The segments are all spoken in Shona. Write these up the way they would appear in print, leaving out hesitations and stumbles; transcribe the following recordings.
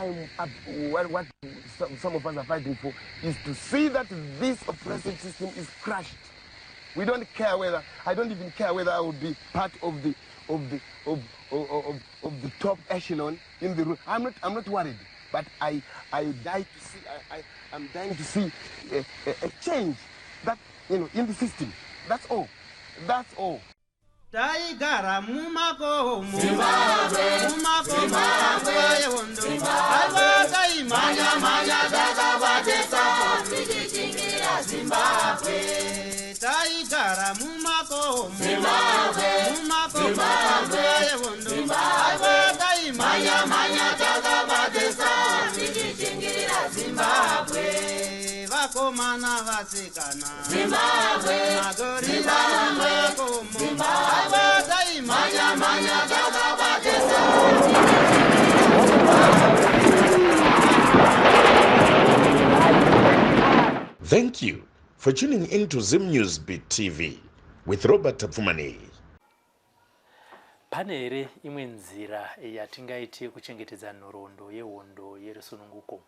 I'm up, what some of us are fighting for is to see that this oppressive system is crushed. We don't care whether, I don't even care whether I will be part of the of the of of, of, of the top echelon in the room. I'm not worried, but I die to see I'm dying to see a change that in the system. That's all. That's all. Taigara mumakomo, mumakomo nguva yehondo. Aiwa, taimhanya-mhanya takabatisa tichichingira Zimbabwe. Taigara mumakomo, mumakomo nguva yehondo. Aiwa, taimhanya-mhanya takabatisa tichichingira Zimbabwe. Vakomana, vasikana, Zimbabwe, magorira mumakomo. Aiwa, taimhanya-mhanya takabatisa. Thank you for tuning in to Zim News Beat TV with Robert Tafumani. Pane here imwe nzira yatingaite kuchengetedza nhoroondo yehondo yerusununguko?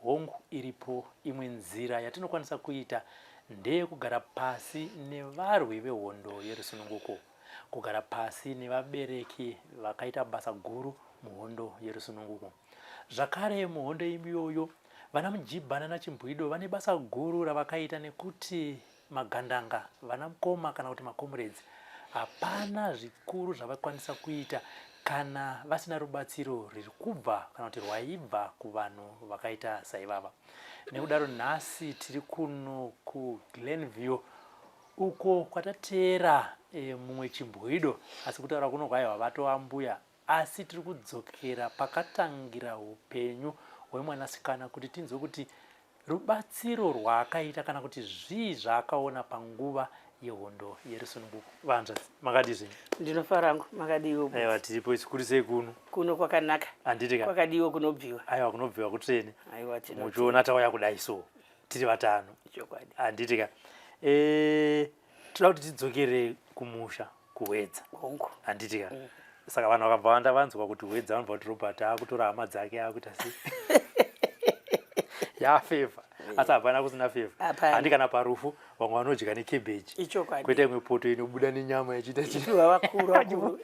Hongu, iripo. Imwe nzira yatinokwanisa kuita ndeyekugara pasi nevarwi vehondo yerusununguko, kugara pasi nevabereki vakaita basa guru muhondo yerusununguko. Zvakare muhondo iyoyo vana Mujibha nanaChimbwido vane basa guru ravakaita, nekuti magandanga, vana mukoma kana kuti macomrades, hapana zvikuru zvavakwanisa kuita kana vasina rubatsiro rwiri kubva kana kuti rwaibva kuvanhu vakaita saivava. Nekudaro nhasi tiri kuno kuGlenview uko kwatateera mumwe chimbwido, asi kutaura kuno kwaiwa vatova mbuya, asi tiri kudzokera pakatangira upenyu hwemwanasikana kuti tinzwe kuti rubatsiro rwaakaita kana kuti zvii zvaakaona panguva yehondo yerusununguko. Vanzvadzi, makadii zvenyu? Ndinofarangu, makadiwo? Aiwa, tiripo. Isikuri sei kuno? Kuno kwakanaka. Handiti ka? Kwakadiwo kunobviwa. Aiwa, kunobviwa kutsvene. Aiwa, tino Muchiona tauya kudai, so tiri vatano. Chokwadi. Handiti ka? Toda kuti tidzokere kumusha kuHwedza. Hongu. Handiti ka? Saka vanhu vakabva vanda vanzwa kuti Hwedza, vanobva kuti Robert akutora hama dzake, akuita sei, yafavour, asi hapana kusina favour. Hapana. Handi kana parufu vamwe vanodya necabbage. Ichokwadi. Kwete imwe poto inobuda nenyama ichiita chi Ipiwa vakuru vakuru.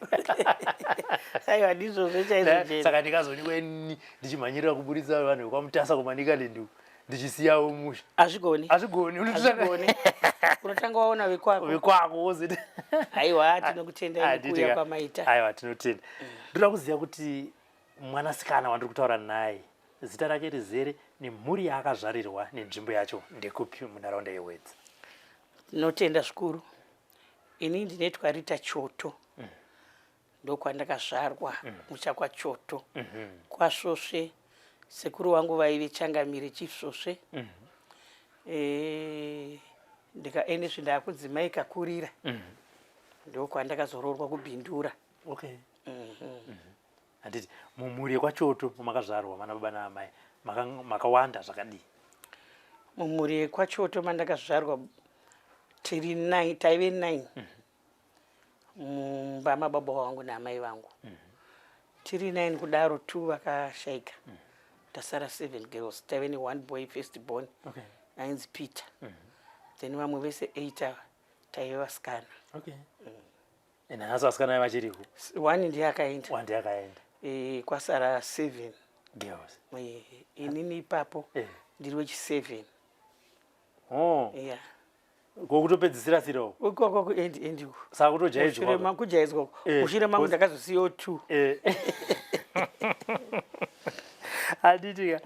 Aiwa, ndizvozvo chaizvo chero. Saka ndikazonikwa ini ndichimhanyirira kuburitsa vanhu vekwaMutasa kuManicaland uku, ndichisiyawo musha. Hazvigoni. Hazvigoni. Hazvigoni, unotanga waona vekwako. Vekwako wozoita. Aiwa, tinokutendai Handiti nekuuya ka? kwamaita. Aiwa, tinotenda. Ndoda kuziva kuti mwanasikana wandiri kutaura naye, zita rake rizere nemhuri yaakazvarirwa nenzvimbo yacho ndekupi munharaunda yeHwedza? Tinotenda zvikuru. Ini ndinoitwa Rita Choto. Ndokwandakazvarwa, musha kwaChoto, kwaSvosve. Sekuru wangu vaive changamire, Chief Svosve. Ndikaendesve ndaakudzimai kakurira, ndokwandakazoroorwa kuBindura. Okay, handiti mumhuri yekwaChoto mamakazvarwa vana baba naamai makawanda zvakadii? Mumhuri yekwaChoto mandakazvarwa tiri nine, taive nine mumba mababa vangu naamai vangu. Tiri nine kudaro, two vakashaika, tasara seven girls. Taive neone boy, first born, ainzi Peter. Then vamwe vese eight ava taive vasikana. Okay, and nhasi vasikana vachiriko? One ndiye akaenda. One ndiye akaenda. Kwasara seven girls. Inini ipapo ndiri wechi7. Oh. Yeah. Kokutopedzisira sirawo. Ikoko kuend end uku. Saka kutojaidzwa. Mushure kujaidzwa. Mushure mangu ndakazosiyawo two. Handiti ka?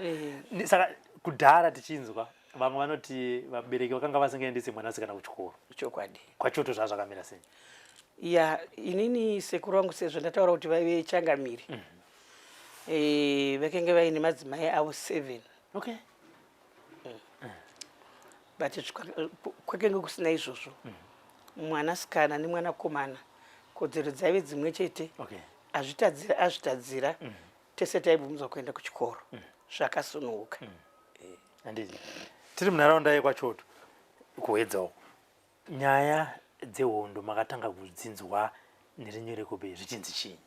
Saka kudhara tichinzwa vamwe vanoti vabereki vakanga vasingaendesi mwanasikana kuchikoro. Chokwadi. KwaChoto zvaa zvakamira sei? Ya, inini sekuru vangu, sezvo ndataura kuti vaive changamire, vakanga vaine madzimai avo seven. But kwakanga kusina izvozvo. Mwanasikana nemwanakomana kodzero dzaive dzimwe chete. Azvitadzira, azvitadzira, tese taibvumidzwa kuenda kuchikoro zvakasununguka. Handiti tiri munharaunda yekwaChoto kuHwedza uko, nyaya dzehondo makatanga kudzinzwa nerinyorekupi, zvichinzi chii?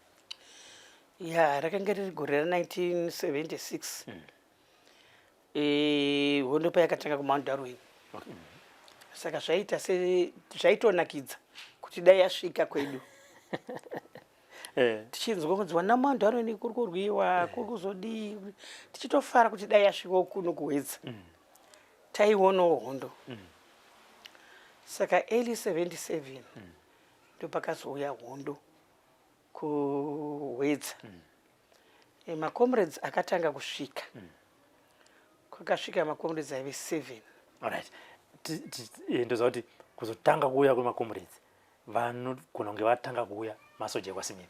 Ya, rakanga riri gore ra1976 hondo payakatanga kuMount Darwin. Saka zvaita se zvaitonakidza kuti dai yasvika kwedu. Tichinzwa kunzi wana Mount Darwin kuri kurwiwa, kuri kuzodii, tichitofara kuti dai yasvikawo kuno kuHwedza. Taionawo hondo. Saka early 77 ndopakazouya hondo kuHwedza. Macomrades akatanga kusvika. Kwakasvika macomrades aive 7. Alright, ndoziva kuti kuzotanga kuuya kwemacomrades, vanogona kunge vatanga kuuya masoja ekwaSmith.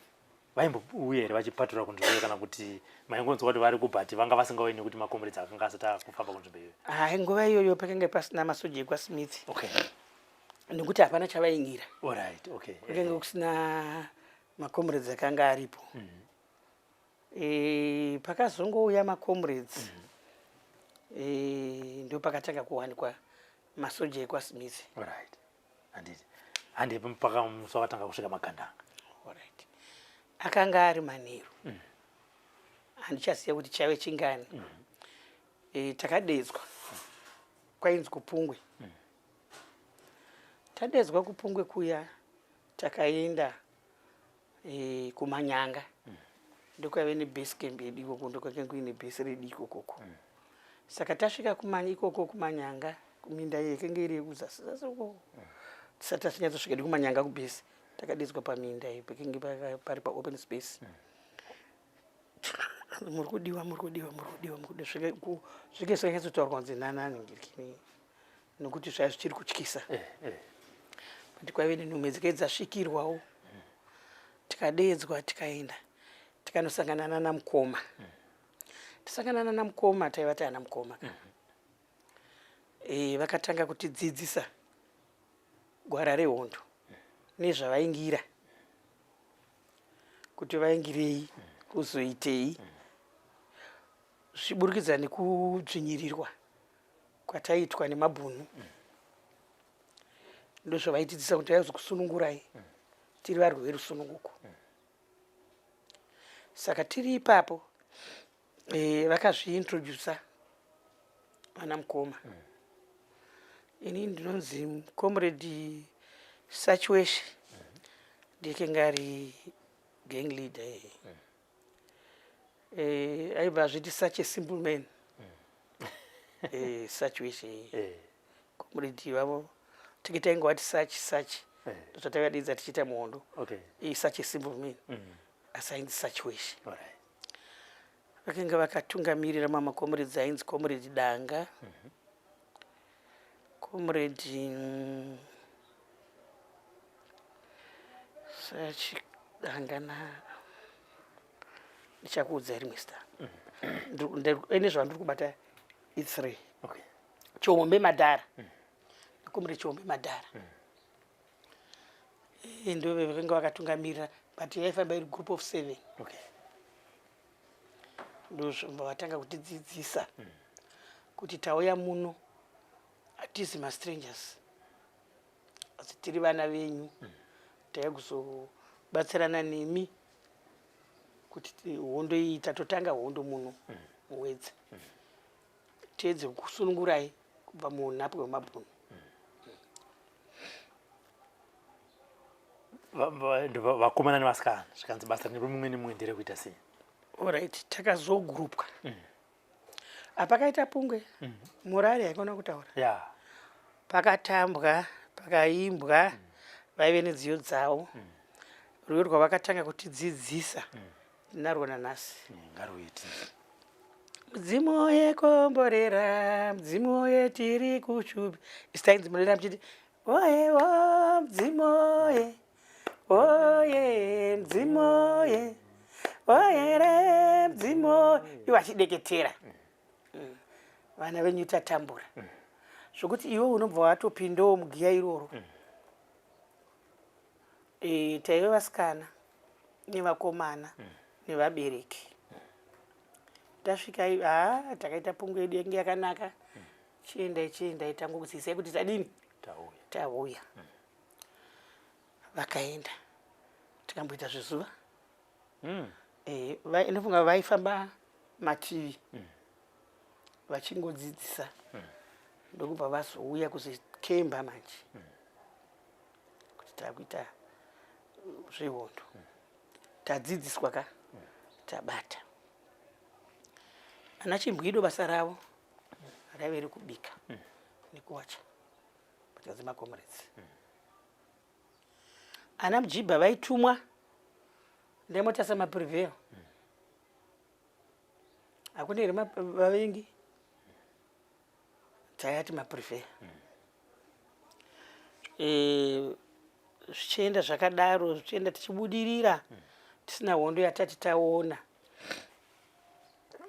Vaimbouya here vachipatura kunzvimbo iyo, kana kuti maingonzwa kuti vari kubhati vanga vasingauyi nekuti macomrades akanga asati akufamba kunzvimbo iyoyo? Hai, nguva iyoyo pakanga pasina masoja ekwaSmith nekuti hapana chavaingira. Alright, okay. Kwakanga kusina macomrades akanga aripo. Pakazongouya macomrades, ndo pakatanga kuwanikwa masoja ekwaSmith. Alright, handiti handi mpaka musi wakatanga kusvika magandanga? Alright, akanga ari manheru, handichaziva kuti chaive chingani. Takadedzwa kwainzi kuPungwe. Tadedzwa kuPungwe kuya, takaenda kuManyanga. Ndokwaive nebase camp yedu ikoko, ndokwakanga kuine base redu ikokoko. Saka tasvika ikoko kuManyanga, kuminda yakanga iri yekuzasi zasi ukoko, tisati tasinyatsosvika di kuManyanga kubase, takadedzwa paminda iyo pakange pari paopen space. Muri kudiwa, muri kudiwa, muri kudiwa, muri kudiwa. Svike zvikanyatsotaurwa kunzi nanani ngirikini, nokuti zvaiva zvichiri kutyisa. But kwaive nenhume dzikai dzasvikirwawo. Tikadeedzwa, tikaenda, tikanosangana nana mukoma. Tasangana nana mukoma, taiva taana mukoma ka. Vakatanga kutidzidzisa gwara rehondo nezvavaingira, kuti vaingirei, kuzoitei, zvichiburikidza nekudzvinyirirwa kwataiitwa nemabhunu. Ndozvavaitidzisa kuti vaizokusunungurai, tiri varwi verusununguko. Saka tiri ipapo, vakazviintrodusa vana mukoma. Ini ndinonzi Comrade Sachiweshe, ndikenge ari gang leader. Aibva azviti such a simple man. Sachiweshe, comrade vavo, tinge taingowati such such, ndozvatavadidza tichiita muhondo. Such a simple man, asi ainzi Sachiweshe. Vakanga vakatungamirira mamacomrades ainzi Comrade Danga, Comrade Sachidanga na, ndichakuudzai rimwe zita. Ene zvandiri kubata i3. Chombe Madhara, Comrade Chombe Madhara. Ndo vakanga vakatungamirira, but yaifamba iri group of seven. Ndozvobva vatanga kutidzidzisa kuti tauya muno hatizi mastrangers, asi tiri vana venyu. Tauya kuzobatsirana nemi kuti hondo iyi, tatotanga hondo muno muWedza, tiedze kusunungurai kubva muunhapwa hwemabhunu. Vakomana nevasikana, zvikanzi basa remumwe nemumwe nderekuita sei? Alright, takazogrupwa. Apakaita pungwe, morale haikona kutaura. Pakatambwa, pakaimbwa, vaive nedziyo dzavo. Rwiyo rwavakatanga kutidzidzisa ndinarwo nanhasi. Ngaruiti. Mudzimu yekomborera, mudzimu yetiri kushupi, isi tainzi munoenda muchiti oye o mudzimu oye, oye mudzimu oye, oyere mudzimu, iwo achideketera. Vana venyu tatambura zvokuti iwe unobva watopindawo mugiya iroro. Taive vasikana nevakomana nevabereki. Tasvika, ha, takaita pungu yedu yange yakanaka. Chiendai, chiendai, tangokuzivisai kuti tadini. Tauya. Tauya. Vakaenda, tikamboita zvezuva. Eh, ndinofunga vaifamba mativi vachingodzidzisa, ndokubva vazouya kuzokemba manje kuti takuita zvehondo, tadzidziswa ka, tabata. Ana Chimbwido basa ravo raive rekubika nekuwacha mbatya dzemacomrades. Ana Mujibha vaitumwa ndaimotasa maprevail, hakuna here vavengi, tayati maprevail. Zvichienda zvakadaro, zvichienda tichibudirira, tisina hondo yatati taona.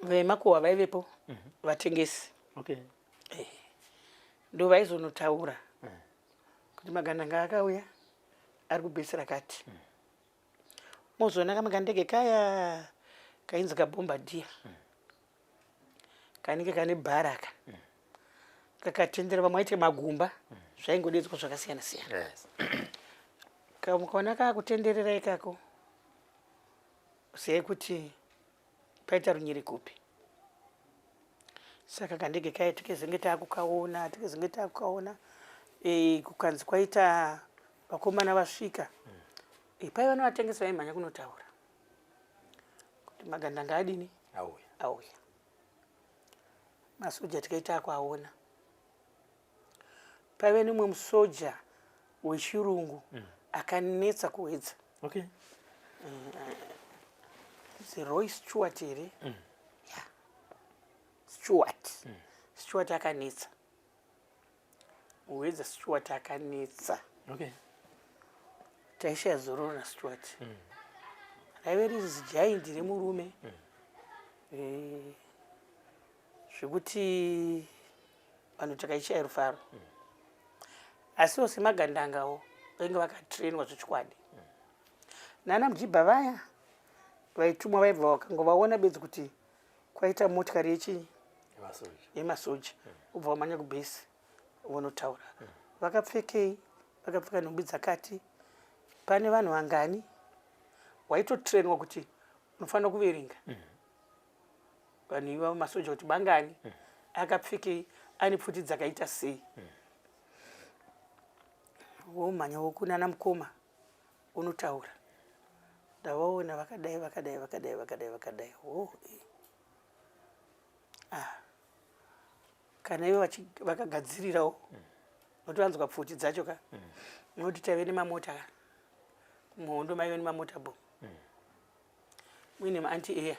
Vemakuhwa vaivepo, vatengesi. Ndo vaizonotaura kuti magandanga akauya ari kubhesi rakati. Mozoona kamagandege kaya kainzi kabombardier, kanenge kane bharaka, kakatendera. Vamwe vaite magumba, zvaingodedzwa zvakasiyana siyana. Kamukaona kakutenderera ikako, ziyai kuti paita runyerekupi. Saka kandege kaya tikezenge taakukaona, tikezenge taakukaona. Kukanzi kwaita vakomana vasvika, paiva nevatengesi vaimhanya kunotaura kuti magandanga adini? Auya. Auya. Masoja tikaita akuaona. Paive nemumwe musoja wechirungu akanetsa kuwedza. Roy Stewart here? Yeah. Stewart. Stewart akanetsa muwedza. Stewart akanetsa. Taishaya zororo naStewart. Raive riri zigiant remurume, zvekuti vanhu takaishaya rufaro. Asiwo semagandangawo vainge vakatrainwa zvechokwadi. Nana Mujibha vaya vaitumwa vaibva vakangovaona bedzi kuti kwaita motikari yechii? Yemasoja. Yemasoja, ubva wamhanya kubhesi vonotaura vakapfekei, vakapfeka nhumbi dzakati, pane vanhu vangani. Waitotrainwa kuti unofanira kuverenga vanhu ivavo, masoja, kuti vangani, akapfekei, ane pfuti dzakaita sei. Womhanya wokunana mukoma unotaura, ndavaona vakadai, vakadai, vakadai, vakadai, vakadai. Oh, eh. Ah. Kana ivo vakagadzirirawo, notovanzwa pfuti dzacho ka. Nokuti taive nemamota ka muhondo, maive nemamota bom, muine maanti air,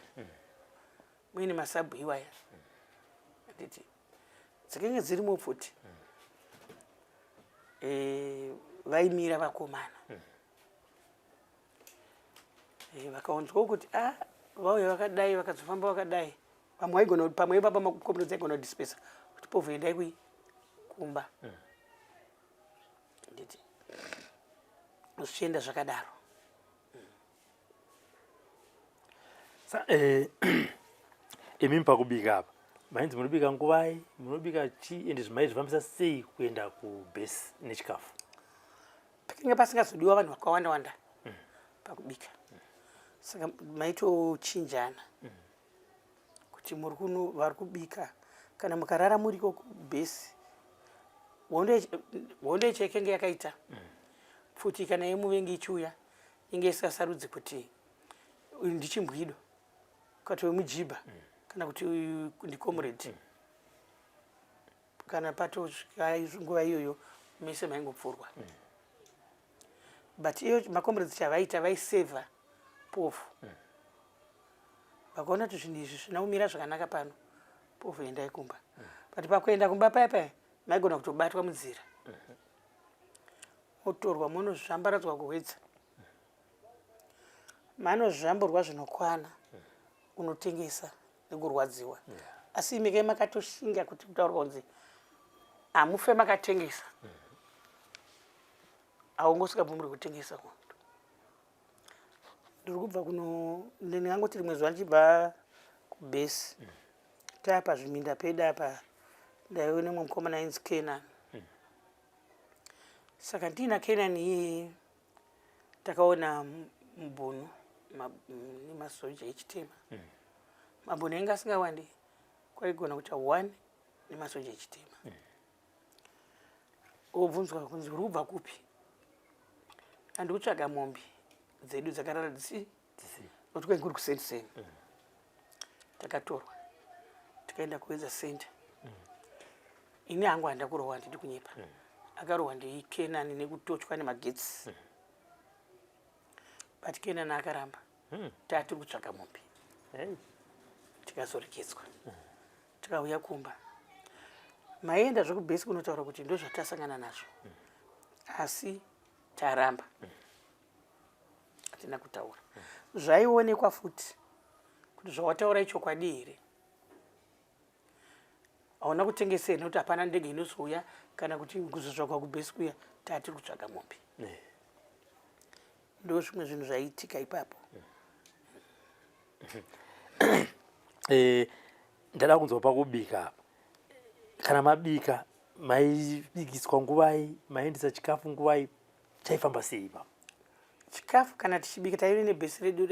muine masabhu iwaya, anditi dzakange dzirimo pfuti. Vaimira vakomana, vakaonzwawo kuti a vauya vakadai, vakazofamba vakadai. Vamwe vaigona, pamwe ipapa makombe dzaigona kudispersa kuti povho endai kui kumba, nditi zvichienda zvakadaro. Sa imimi pakubika apa mainzi munobika nguvai, munobika chii, ende zvimaizvifambisa sei kuenda kubhesi nechikafu? Pakange pasingazodiwa vanhu vakawanda wanda pakubika, saka maitochinjana kuti muri kuno vari kubika. Kana mukarara muriko kubhesi, hondo yacho yakanga yakaita pfuti kana yemuvengi ichiuya, inge isasarudzi kuti uyu ndichimbwido kana wemujibha kana kuti uyu ndicomrade. Kana patosvika nguva iyoyo, mese maingopfurwa. But iyo macomrades chavaita, vaisevha povho. Vakaona kuti zvinhu izvi zvina kumira zvakanaka pano, povho endai kumba. But pakuenda kumba paya paya maigona kutobatwa munzira, motorwa, monozvambaradzwa kuhwedza, manozvamburwa zvinokwana, unotengesa nekurwadziwa. Asi imike makatoshinga kuti kutaurwa kunzi hamufe makatengesa, haungosvikabvumiri kutengesa kunhu. Ndiri kubva kuno, ndingangoti rimwe zuva ndichibva kubhesi, tapa zviminda pedu apa, ndaive nemumwe mukomana ainzi Kenan. Saka ndiina Kenan iyeye takaona mubhunu. Nemasoja echitema. Mabhunu ainge asingawandi, kwaigona kuita one nemasoja echitema. Wobvunzwa kunzi uri kubva kupi? Andikutsvaga mombe dzedu dzakarara dzisi nokuti kwainge kuri kuseniseni. Takatorwa tikaenda kuwedza center. Ini hangu handina kurohwa, handidi kunyepa. Akarohwa ndiKenani nekutochwa nemagetsi. But Kenani akaramba. Tatiri kutsvaga mombe. Tikazorekedzwa. Tikauya kumba. Maienda zvekubhesi kunotaura kuti ndozvatasangana nazvo. Asi taramba. Hatina kutaura. Zvaionekwa futi kuti zvawataura ichokwadi here. Hauna kutengesa here, nekuti hapana ndege inozouya kana kuti kuzotsvakwa kubhesi kuya, tatiri kutsvaga mombe. Ndo zvimwe zvinhu zvaiitika ipapo. Ndada kunzwa pakubika apa. Kana mabika, maibikiswa nguvai? Maendesa chikafu nguvai? Chaifamba sei ipapo? Chikafu kana tichibika, taive nebhesi redu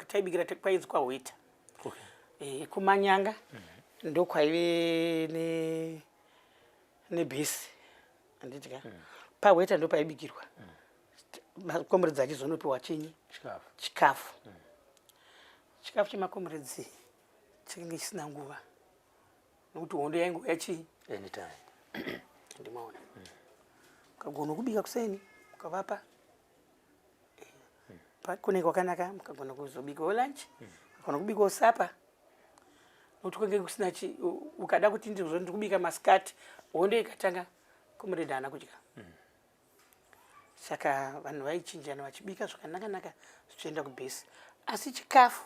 taibikira kwainzi kwahweta. Kumanyanga ndokwaive nebhesi, handiti ka? Pahweta ndo paibikirwa. Makomuredzi achizonopiwa chinyi? Chikafu. Chikafu. Chikafu chemakomuredzi chakange chisina nguva, nokuti hondo yaingouya chii? Anytime. Ndimaona mukagona kubika kuseni mukavapa, kunenge kwakanaka. Mukagona kuzobikawo lunch, mukagona kubikawo supper, nokuti kwenge kusina chi. Ukada kuti ndizvo ndiri kubika masikati, hondo ikatanga, comrade haana kudya. Saka vanhu vaichinjana vachibika zvakanaka-naka zvichienda kubhesi, asi chikafu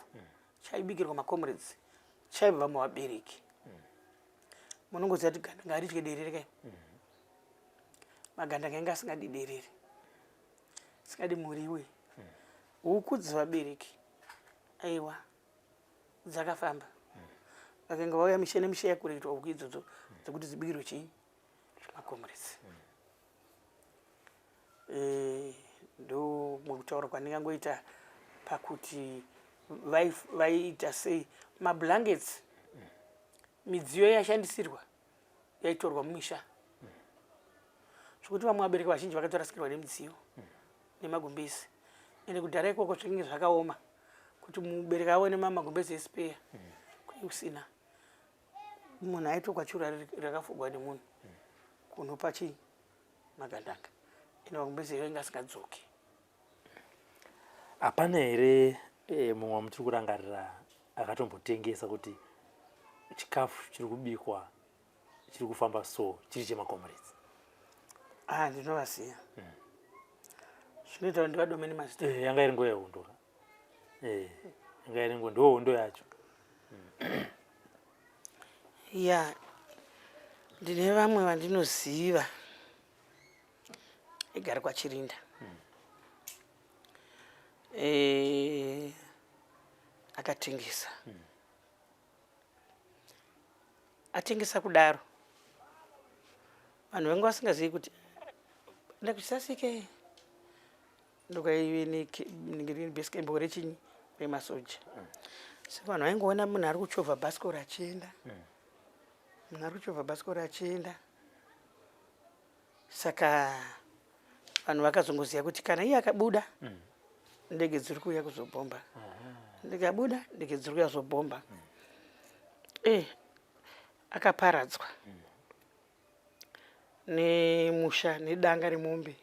chaibikirwa macomrades chaibva muvabereki. Munongoziva kuti ganda ngaridye derere kai. Magandanga ainge asingadi derere, asingadi muriwe. Huku dzevabereki, aiwa, dzakafamba. Vakanga vauya misha nemisha yakureketwa huku idzodzo dzekuti dzibikirwe chii? Macomrades. Ndo mukutaura kwandingangoita pakuti vaiita sei mablankets. Midziyo yashandisirwa yaitorwa mumisha, zvokuti vamwe vabereki vazhinji vakatorasikirwa nemidziyo nemagumbezi. Ende kudhara ikoko zvinenge zvakaoma kuti mubereki aone magumbezi espare, kunge kusina. Munhu aitokwa chura rakafugwa nemunhu kunopa chii? Magandanga. Ende magumbezi ainge asingadzoki. Hapana here mumwe wamutiri kurangarira akatombotengesa kuti chikafu chiri kubikwa chiri kufamba so chiri chemacomrades? Ah, ndinovasiya. Zvinoita kuti ndivadome nemazita. Yanga iri nguva yehondo ka. Yanga iri nguva, ndo hondo yacho. Ya, ndine vamwe vandinoziva igara kwaChirinda. Akatengesa. Atengesa kudaro, vanhu vange vasingazivi kuti ndakuchisasike ndokwaive nebase rechinyi remasoja. Saka vanhu vaingoona munhu ari kuchovha bhasikoro achienda, munhu ari kuchovha bhasikoro achienda. Saka vanhu vakazongoziva kuti kana iye akabuda, ndege dziri kuuya kuzobhomba. Ndikabuda, ndege dziri kuuya kuzobhomba. Akaparadzwa nemusha nedanga remombe,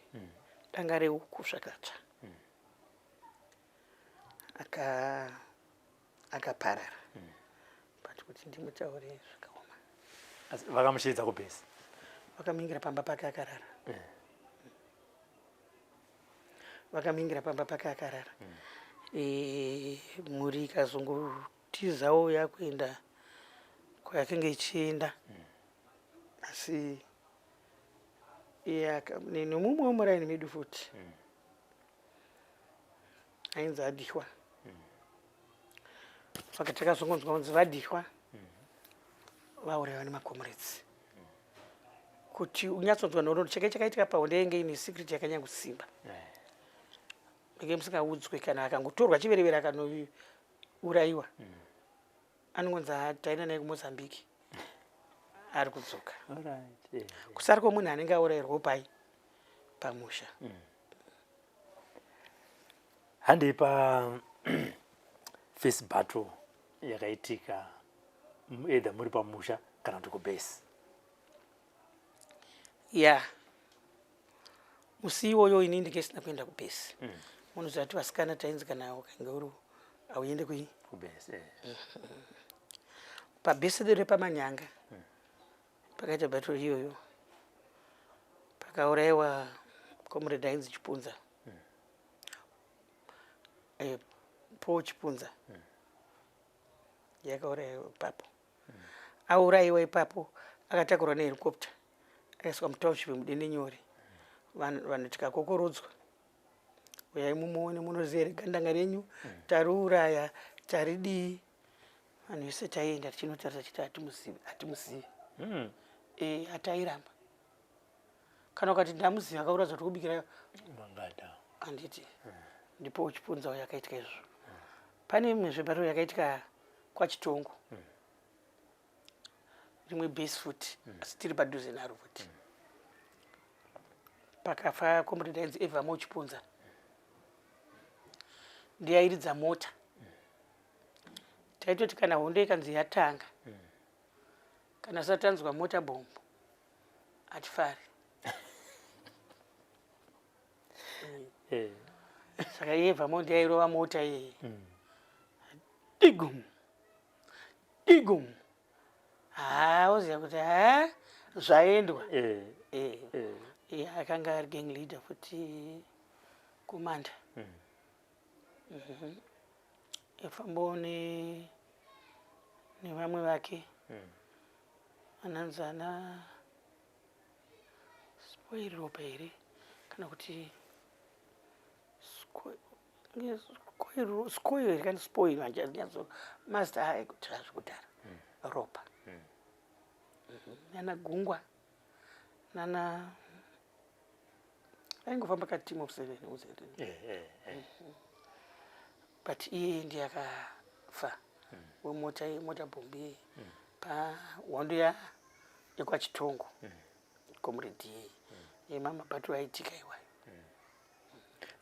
danga rehuku zvakatsva. Akaparara. But kuti ndimutaure zvakaoma. Asi vakamusheedza kubhesi? Vakamingira pamba pake akarara. Vakamingira pamba pake akarara. Mhuri ikazongotizawo yakuenda kwayakanga ichienda. Asi iye nemumwe wemuraini medu futi ainzi Adihwa. Saka takazongonzwa kunzi Vadihwa vauraiwa nemacomrades. Kuti unyatsonzwa nhoroondo chake chakaitika pahondo, yainge ine secret yakanyanya kusimba. Menge musingaudzwe kana akangotorwa chiverevere akanourayiwa. Anongonzi taenda naye kuMozambique ari kudzoka. Kusari kwomunhu anenge aurayirwa pai pamusha. Handei pa first battle yakaitika either muri pamusha kana kuti kubase. Ya yeah. Musi iwoyo ini ndinge isina kuenda kubase. Munoziva kuti vasikana tainzi kana ukange uri hauende kui kubase. Pabase redu repamanyanga pakaita battle iyoyo, pakaurayiwa comrade ainzi Chipunza. Paul Chipunza. Yakaurayiwa ipapo. Aurayiwa ipapo akatakurwa nehelicopter akaiswa mutownship muDendenyore. Vanhu tikakokorodzwa, uyai mumuone, munoziva here gandanga renyu tariuraya taridii. Vanhu vese taienda tichinotarisa chiti hatimuzivi, hatimuzivi. Hatairamba kana ukati ndamuziva akauraza kuti kubikira mangada handiti. Ndipo uchipunza uyo akaitika izvozvo. Pane imwe zvebatiro yakaitika kwaChitongo, rimwe base futi, asi tiri padhuze naro futi. Pakafa comrade ainzi Eva Mochipunza, ndiyairidza mota. Taitoti kana hondo ikanzi yatanga, kana satanzwa mota bombo hatifari. Saka Eva mo ndiyairova mota iyeye, digum digum, haa oziva kuti ha zvaendwa. Akanga ari gang leader futi, commander. Efambawo nevamwe vake ananzi ana Spoil Ropa here kana kuti Scoil here kana Spoil, handinyatso mazita aya ekudhara zvekudhara. Ropa nana Gungwa nana aingofamba ka team of seven uzere. But iye ndiye akafa wemota, mota bomb iye pahondo yekwaChitongo. Comrade iyeye yemamabato aitika iwayo.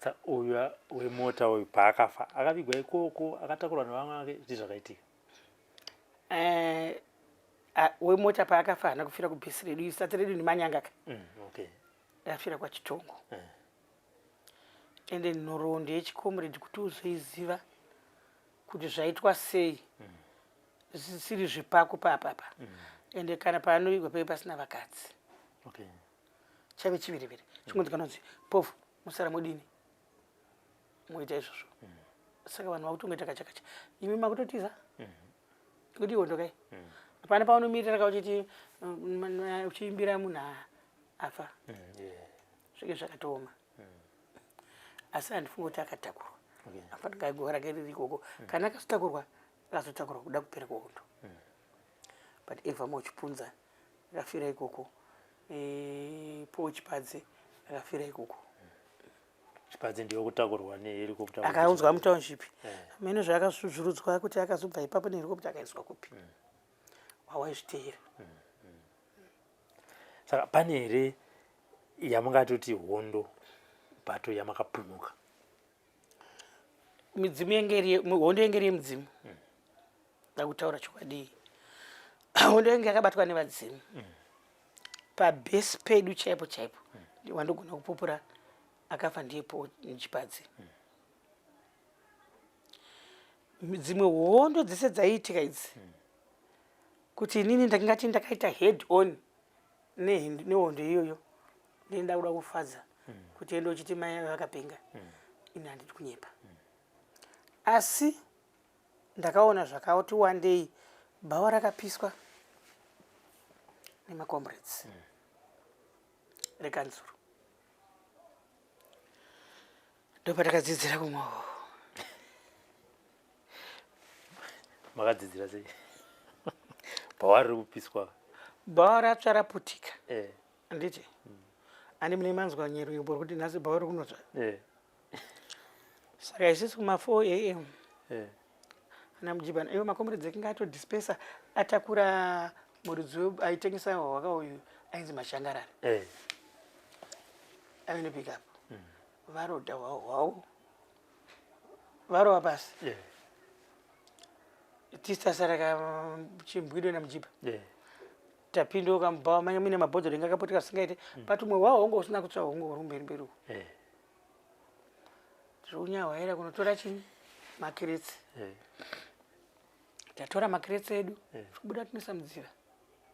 Sa uyu wemota uyu paakafa akavigwa ikoko, akatakurwa nevamwe vake, zvii zvakaitika? Wemota paakafa haana kufira kubhesi redu, isati redu nemanyanga ka. Akafira kwaChitongo. Ende nhoroondo yechicomrade kuti uzoiziva kuti zvaitwa sei, zvisiri zvepako papapa. Ende kana paanovigwa paive pasina vakadzi. Chaive chiviriviri chingonzi kanonzi pofu musara mudini moita izvozvo. Saka vanhu vakutongoita kachakacha, imi makutotiza kuti ihondo kai. Hapana paunomirira ka uchiti uchiimbira munhu afa. Zvinge zvakatooma, asi handifungi kuti akatakurwa. Afanira guva rake riri ikoko. Kana akazotakurwa, akazotakurwa kuda kupera kwehondo. But Eva Mochipunza akafira ikoko. Paul Chipadze akafira ikoko. Chipadze ndiyo kutakurwa nehelicopter? Akaunzwa mutownship. Mene zvaakasuzvurudzwa kuti akazobva ipapo nehelicopter akaiswa kupi, wawaizviteera. Saka pane here yamungatoti hondo bato yamakapunyuka? Midzimu yenge iri, hondo yenge iri yemudzimu. Ndakutaura chokwadi, hondo yenge yakabatwa nevadzimu. Pabhesi pedu chaipo chaipo, wandogona kupupura akafa ndiye Paul Chipadze. Dzimwe hondo dzese dzaiitika idzi, kuti inini ndingati ndakaita head on nehondo iyoyo, ndenda kuda kufadza kuti ende uchiti mai vakapenga, ini handidi kunyepa. Asi ndakaona zvakati wandei. Bhawa rakapiswa nemacomrades rekanzuro, ndopatakadzidzira kumwa. Makadzidzira sei bhawa riri kupiswa? Bhawa ratsva raputika. Handiti andi mune manzwa nyeruyimbo rekuti nhasi bhawa riri kunotsva? Saka isusu kuma 4 am eh. Ana mujibana iwo makomuredzi akinge atodispesa atakura muridzi aitengesa hwaka uyu ainzi Mashangarara eh. Ave nepickup Varoda hwahwawo varova pasi yeah. Tisasara chimbwido namujipa yeah. Tapinda ukamubhawa manye muine mabhodhoro inga akapotika singaite but umwe hwawo hunge usina kutsva, hunge uri mberi mberi uko yeah. Tiri kunyahwaira kunotora chii, makiretsi yeah. Tatora makiretsi edu yeah. Tikubuda tinoisa mudziva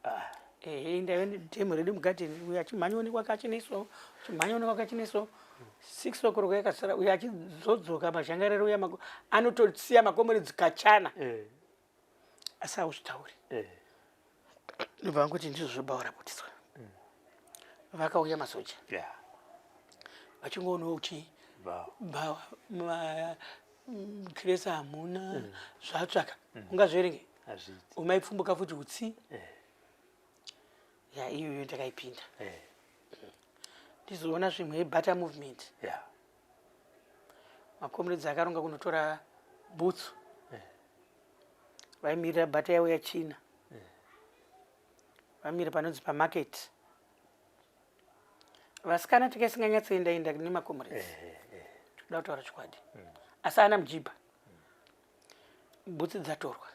ah. Ehe, ndaive nedhemu redu mugadheni, uyo achimhanya onekwa kachineso, achimhanya onekwa kachineso. 6 o'clock yakasara, uyo achizodzoka mazhangarero uya anotosiya makomeredzi kachana eh. Asi hauzvitauri eh. Ndobva vangoti ndizvo zvobhawa raputiswa. Vakauya masoja vachingoonawo kuti bhawa kiresa hamuna zvatsvaka ungazverenge umaipfumbuka futi utsi eh. Ya, iyoyo ndakaipinda eh. Ndizoona zvimwe yebata movement yeah. Makomuredzi akaronga kunotora bhutsu eh. Vaimirira bata yavo yachina eh. Vamira panonzi pamarket, vasikana tikaisinganyatsoenda enda nemakomuredzi eh, eh. Toda kutaura chokwadi Asi ana mujibha bhutsu dzatorwa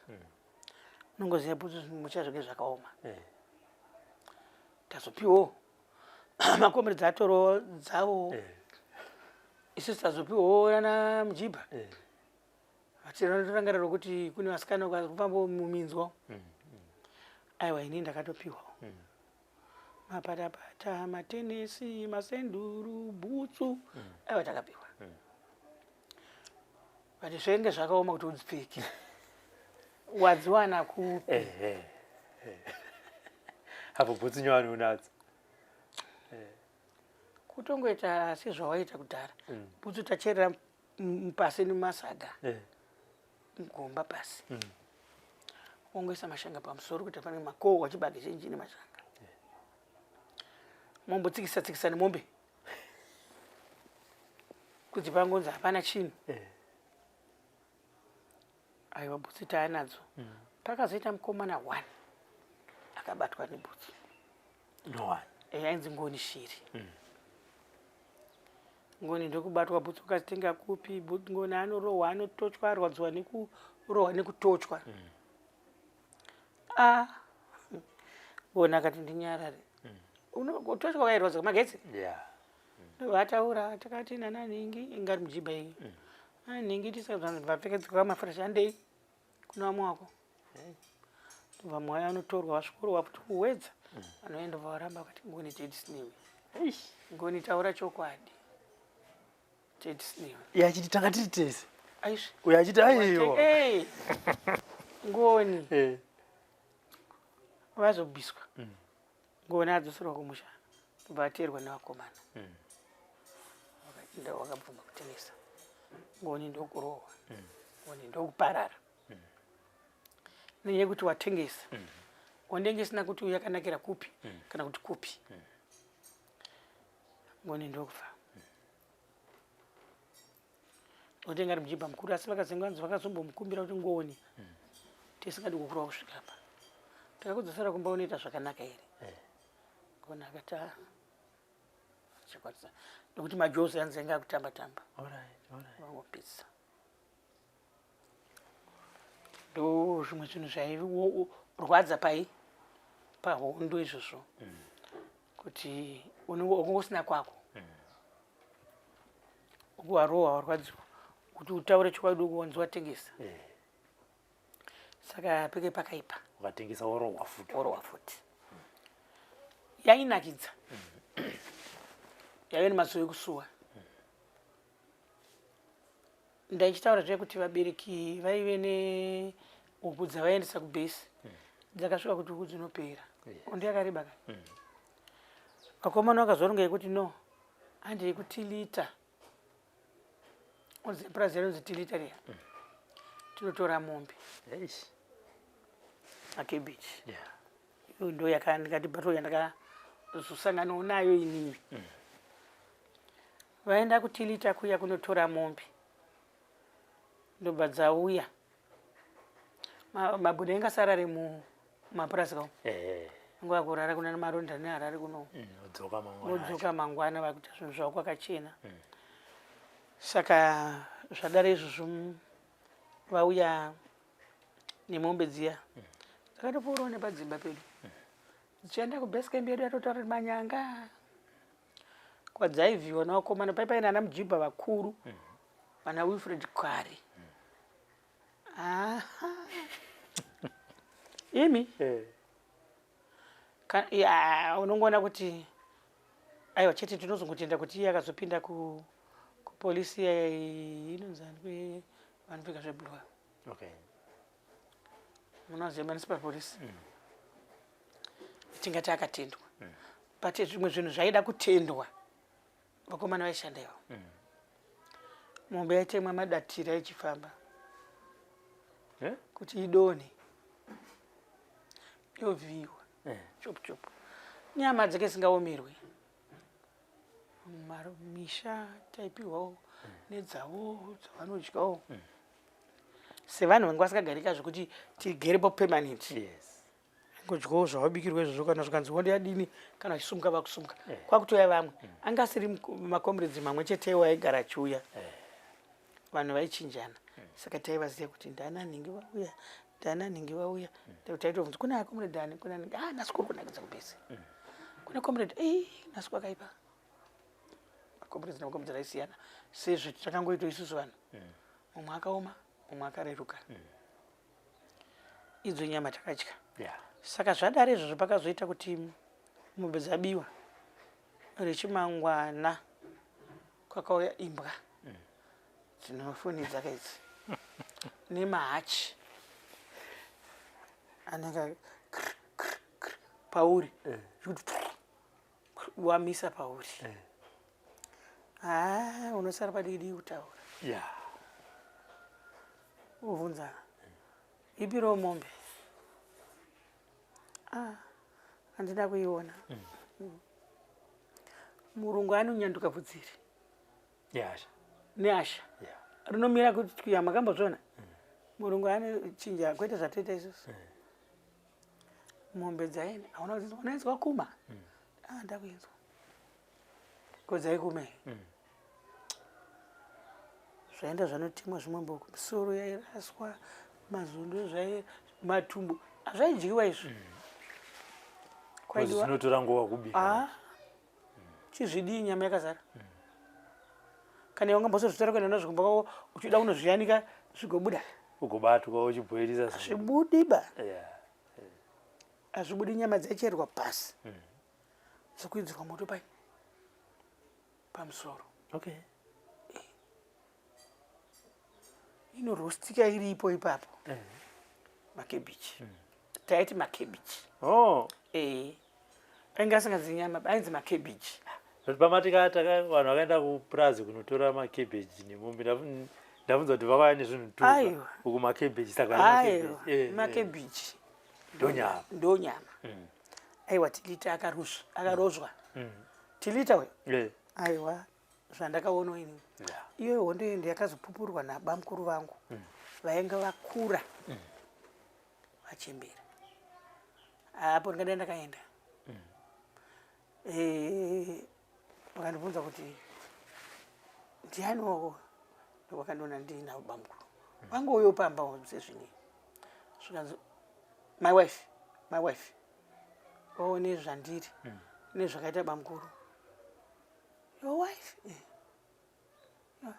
unongoziva bhutsu muchazvenge zvakaoma eh. Tazopiwawo makomuredzi atorwawo dzavo eh. Isusu tazopiwawo nana mujibha eh. Vatirangarira kuti kune vasikana kufamba muminzwa Aiwa, ini ndakatopiwawo mapatapata, matenesi, masenduru, bhutsu Aiwa, takapiwa but zvenge zvakaoma kuti udzipfeke, wadziwana kupi? Apo bhutsu nyowani unadzo. Kutongoita sezvawaita kudhara mm. Bhutsu tacherera pasi nemasaga mugomba pasi wongoisa mashanga pamusoro kuti pane makohwa chibage chenji nemashanga mombotsikisa tsikisa nemombe kuti pangonzi hapana chinhu eh. Aiwa, bhutsu taanadzo Pakazoita mukomana one akabatwa nebhutsu no. Ainzi Ngoni Shiri Ngoni ndokubatwa bhutsu, ukazitenga kupi? Ngoni anorohwa, anotochwa, arwadziwa nekurohwa nekutochwa A Ngoni akati ndinyarare Kutochwa kwairwadza magetsi Ndobva takati nananhingi ingari mujibha iyi nanhingi tisavapfekedzwa mafresh, handei kuna vamwe wako. Ndobva mwaya anotorwa, vasvikorohwa futi kuwedza vanoenda, bva varamba vakati, "Ngoni, tedisinewe. Ngoni, taura chokwadi, tedisinewe." Iye achiti tanga tiri tese. Aizvi. Uyo achiti aiwa. Ngoni vazobviswa, Ngoni adzoserwa kumusha, ndobva ateerwa nevakomana wakabvuma kutengesa. Ngoni ndokurohwa, Ngoni ndokuparara nenyaya yekuti watengesa wandenge isina kuti uyu yakanakira kupi kana kuti kupi. Ngoni ndokufa nokuti ingari mujibha mukuru, asi vakazenganzi vakazombomukumbira kuti, "Ngoni, tisingadi kukurwa kusvika apa, takakudzosera kumba, unoita zvakanaka here?" Ngoni akati, "Ah, chakwanisa," nokuti majozi anzi anga akutamba tamba. Vangopisa. Ndo zvimwe zvinhu zvairwadza pai pahondo izvozvo kuti unenge usina kwako ukuwarohwa, warwadziwa, kuti utaure chokwadi ukuwanzi watengesa Saka peke pakaipa. Ukatengesa worohwa futi. Worohwa futi. Yainakidza yaive nemazuva ekusuwa. Ndaichitaura zviya kuti vabereki vaive nehuku dzavaiendesa kubhesi, dzakasvika kuti huku dzinopera, hondo yakareba ka. Vakomana vakazoronga yekuti no, handei kutilita, onzi purazi rinonzi Tilita riya, tinotora mombe makebichi. Iyo ndo ndikati bato yandakazosanganawo nayo inini. Vaenda kutilita kuya kunotora mombe. Ndobva dzauya. Mabuda ainge asara ari mumapurazi kawo. Nguva yakurara kuna Maronda neHarare kuno. Vodzoka mangwana. Vodzoka mangwana vakuita zvinhu zvavo kwakachena. Saka zvadaro izvozvo vauya nemombe dziya. Dzakatopfuurawo nepadzimba pedu. Dzichienda kubase camp yedu yatotaura kuti manyanga. Kwadzaivhiwa nevakomana pai paine ana mujibha vakuru. Vana Wilfred Kwari. Imi? Unongoona kuti aiwa chete tinozongotenda kuti iye akazopinda kupolisi inonzi ani vanopfeka zveblue. Okay. Munoziva municipal police. Tingati akatendwa. But zvimwe zvinhu zvaida kutendwa. Vakomana vaishanda ivo. Mombe yaitemwa madatira ichifamba. Kuti idonhe. Yovhiiwa. Chop chop. Nyama dzake singaomerwe. Misha taipiwawo nedzavo dzavanodyawo. Sevanhu vange vasingagarika zvekuti tigerepo permanent. Yes. Ngodyawo zvavabikirwa izvozvo kana zvikanzi hondo yadini kana vachisumuka vakusumuka. Kwakutouya vamwe. Anga asiri makomredzi mamwe chetewo aigara achiuya. Vanhu vaichinjana. Saka taivaziva kuti ndana nhingi vauya, ndana nhingi vauya. Taitobvunza kuna comrade ani, kuna nhingi. Ah, nhasi kuri kunakidza kubese. Kuna comrade, nhasi kwakaipa. Makomredzi nemakomredzi aisiyana. Sezvo takangoitwa isusu vanhu. Mumwe akaoma, mumwe akareruka. Idzo nyama takadya. Saka zvadaro izvozvo pakazoita kuti mombe dzabiwa. Rechimangwana kwakauya imbwa dzinofunidza kaidzi nemahachi anenge pauri zvekuti wamisa pauri. Unosara padiki kutaura. Ubvunza ipiro mombe. Handina kuiona. Murungu anonyanduka bvudzi iri. Nehasha. Nehasha. Rinomira kuti kuya makambozviona? Murungu anochinja kwete zvatoita isusu. Mombe dzaenda, hauna kudzinzwa, unoinzwa kuma? Ndakuinzwa. Ko dzaikume? Zvaenda zvanotemwa zvimwe mboko, misoro yairaswa, mazondo zvai, matumbu, hazvaidyiwa izvi. Kwaidiwa. Zvinotora nguva kubika. Chizvidii nyama yakazara. Kana iwe ungambozozvitora kuenda nazvo kumba kwako uchida kunozviyanika zvigobuda. Ugobatwa uchibhoilisa. Hazvibudi ba. Hazvibudi, nyama dzaicherwa pasi. Dzokuidzirwa moto pai pamusoro. Okay. Inorostika iripo ipapo. Makebichi. Taiti makebichi. Oh. Ainge asinganzi nyama, ainzi makebichi. But pamatikata vanhu vakaenda kupurazi kunotora makebeji nemombe, ndabvunza kuti vakauya nezvinhu tu uku makebeji saka Aiwa, makebichi. Ndonyama. Ndonyama. Aiwa Tilita akarozwa. Tilita we. Aiwa zvandakaona ini. Iyo hondo iyo ndiyakazopupurwa nabamukuru vangu. Vainge vakura. Vachembera. Apo ndingadai ndakaenda. Vakandibvunza kuti ndiani wako, vakandiona ndiinavo bamukuru vangu uyo pamba sezvini. Zvikanzi my wife, my wife waone zvandiri nezvakaita bamukuru. Your wife?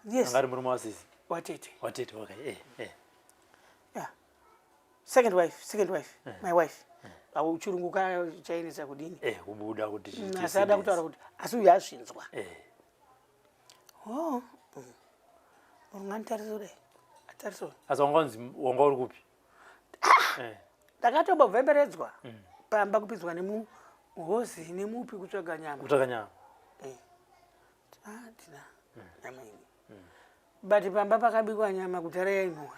Yes. Anga ari murume wasisi? Watete. Watete, okay. Yeah. Second wife, second wife, my wife. Au chirungu ka chainetsa kudini? Kubuda kuti Asi ada kutaura kuti asi uyu azvinzwa. Oh. Murungu anditarisa kudai. Atarisa. Asi wanga wanga uri kupi? Ndakatombovhemberedzwa pamba kupinzwa nemuhozi nemupi kutsvaga nyama. Kutsvaga nyama. Tina nyama ini. But pamba pakabikwa nyama kudhara yainhuwa.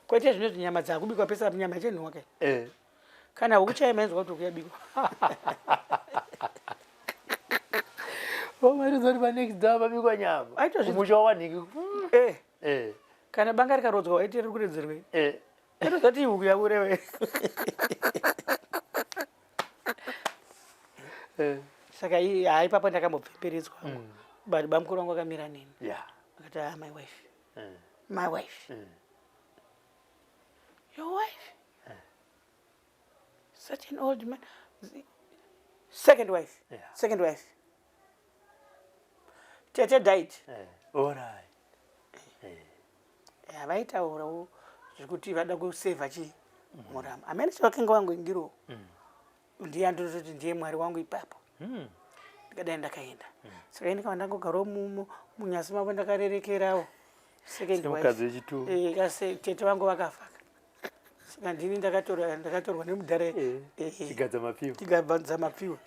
Kwete zvino nyama dzakubikwa pese apo nyama ichenhuwa kai. Kana huku chaiyo mainzwa kuti huku yabikwa. Vamaitozoti pa next door pabikwa nyama. Aitozvi- Kumusha wawanhiki. Eh. Eh. Kana banga rikarodzwa waiti riri kuredzerwei? Eh. Inozati ihuku yakurewe. Eh. Saka haa ipapo ndakambopfemberedzwa mm. But bamukuru vangu vakamira neni. Yeah. Vakati ah, my wife. Mm. My wife. Mm. Your wife? Mm. Such an old man. Second wife. Yeah. Second wife. Tete died. Eh. All right. Eh. Eh, vaitaurawo zvekuti vada kusevha chii mm. murama amene chavakenga wangu ingiro mm. ndiye andinototi ndiye mwari wangu ipapo mm. ndikadai ndakaenda saka ini kava ndangogarawo munyasi mavo ndakarerekerawo second wife eh, tete vangu vakafa saka ndini ndakatorwa ndakatorwa nemudhara eh, eh, tigadza mapiwa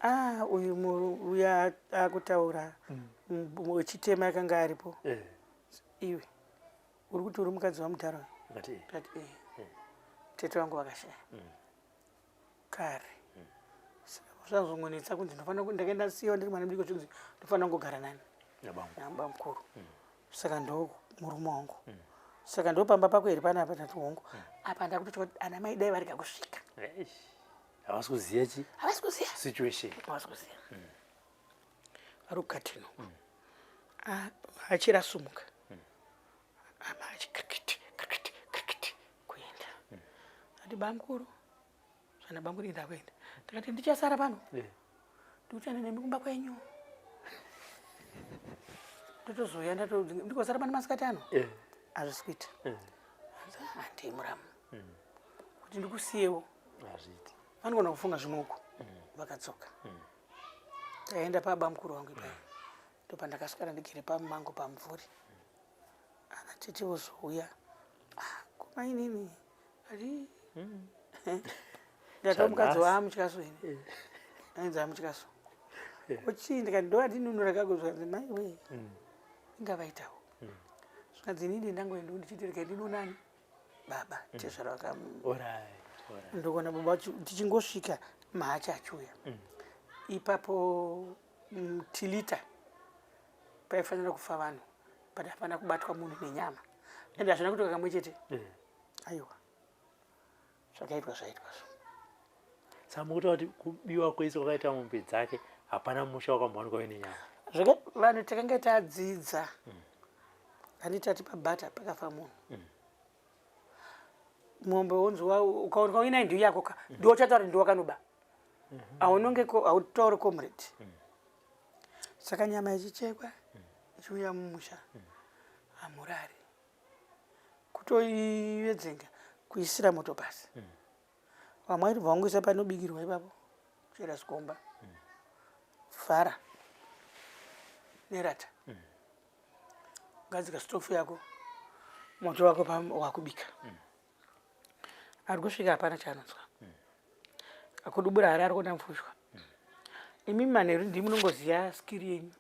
ah uyu uya akutaura wechitema akanga aripo iwe uri kuti uri mukadzi wamudhara uyu ndati eh. eh. Tete vangu vakashaya mm. kare mm. Zvazongonetsa kunzi ndofanira ndakaenda siwa ndiri mwana mudiki zvinzi ndofanira kungogara nani nabamukuru mm. Saka ndo murume wangu mm. Saka ndo pamba pako here panapa ndati hongu mm. Apa ndakutotya kuti ana mai dai varega kusvika havasi kuziva chi havasi kuziva situation havasi kuziva mm. Vari kukatino mm. Ah, achiri asumuka mm. Ama achi krikiti krikiti krikiti kuenda mm. Ati bamkuru zvana bamkuru inda kuenda ndakati ndichasara pano yeah. Ndikuchana nemi kumba kwenyu ndotozouya ndikosara pano masikati ano yeah. Hazvisi kuita yeah. Handei muramu mm. Kuti ndikusiyewo vanogona kufunga zvimwe uko mm. Vakadzoka mm. Taenda pabamukuru wangu ipai ndopandakaswera ndigere pamumango pamumvuri ana tete vozouya ah, kumainini ari hmm. ndati mukadzi waamutyaso ini eh. ainzi amutyaso eh. ochii ndikati ndovatinunura kako zvikanzi mai wee hmm. inga vaitawo hmm. zvikanzi inini ndangoenda ndichiti regai ndinonani baba tezvara vaka ndokuona baba tichingosvika mahachi achiuya ipapo tilita paifanira kufa vanhu but hapana kubatwa munhu nenyama ende hazvina kutoka kamwe chete eh. Aiwa zvakaitwa zvaitwa zvo saka mukuta kuti kubiwa kwese kwakaita mombe dzake hapana musha wakambowanikwa uine nyama zvaka vanhu takanga tadzidza handiti tati pabhata pakafa munhu mm. Mombe wonzi ukaonekwa uinayo ndiyo yako ka mm. Ndiwo uchataura ndiwo wakanoba mm-hmm. Haunonge hautauri comrade mm. Saka nyama ichichekwa ichiuya mumusha hamurari kutoivedzenga kuisira moto pasi vamwe vaitobva vangoisa panobikirwa ipapo chera sikomba vhara nerata gadzika stofu yako moto wako wakubika ari kusvika hapana chaanonzwa akudubura hari ari kuona mfushwa imi manheru ndimi munongoziva skiri yenyu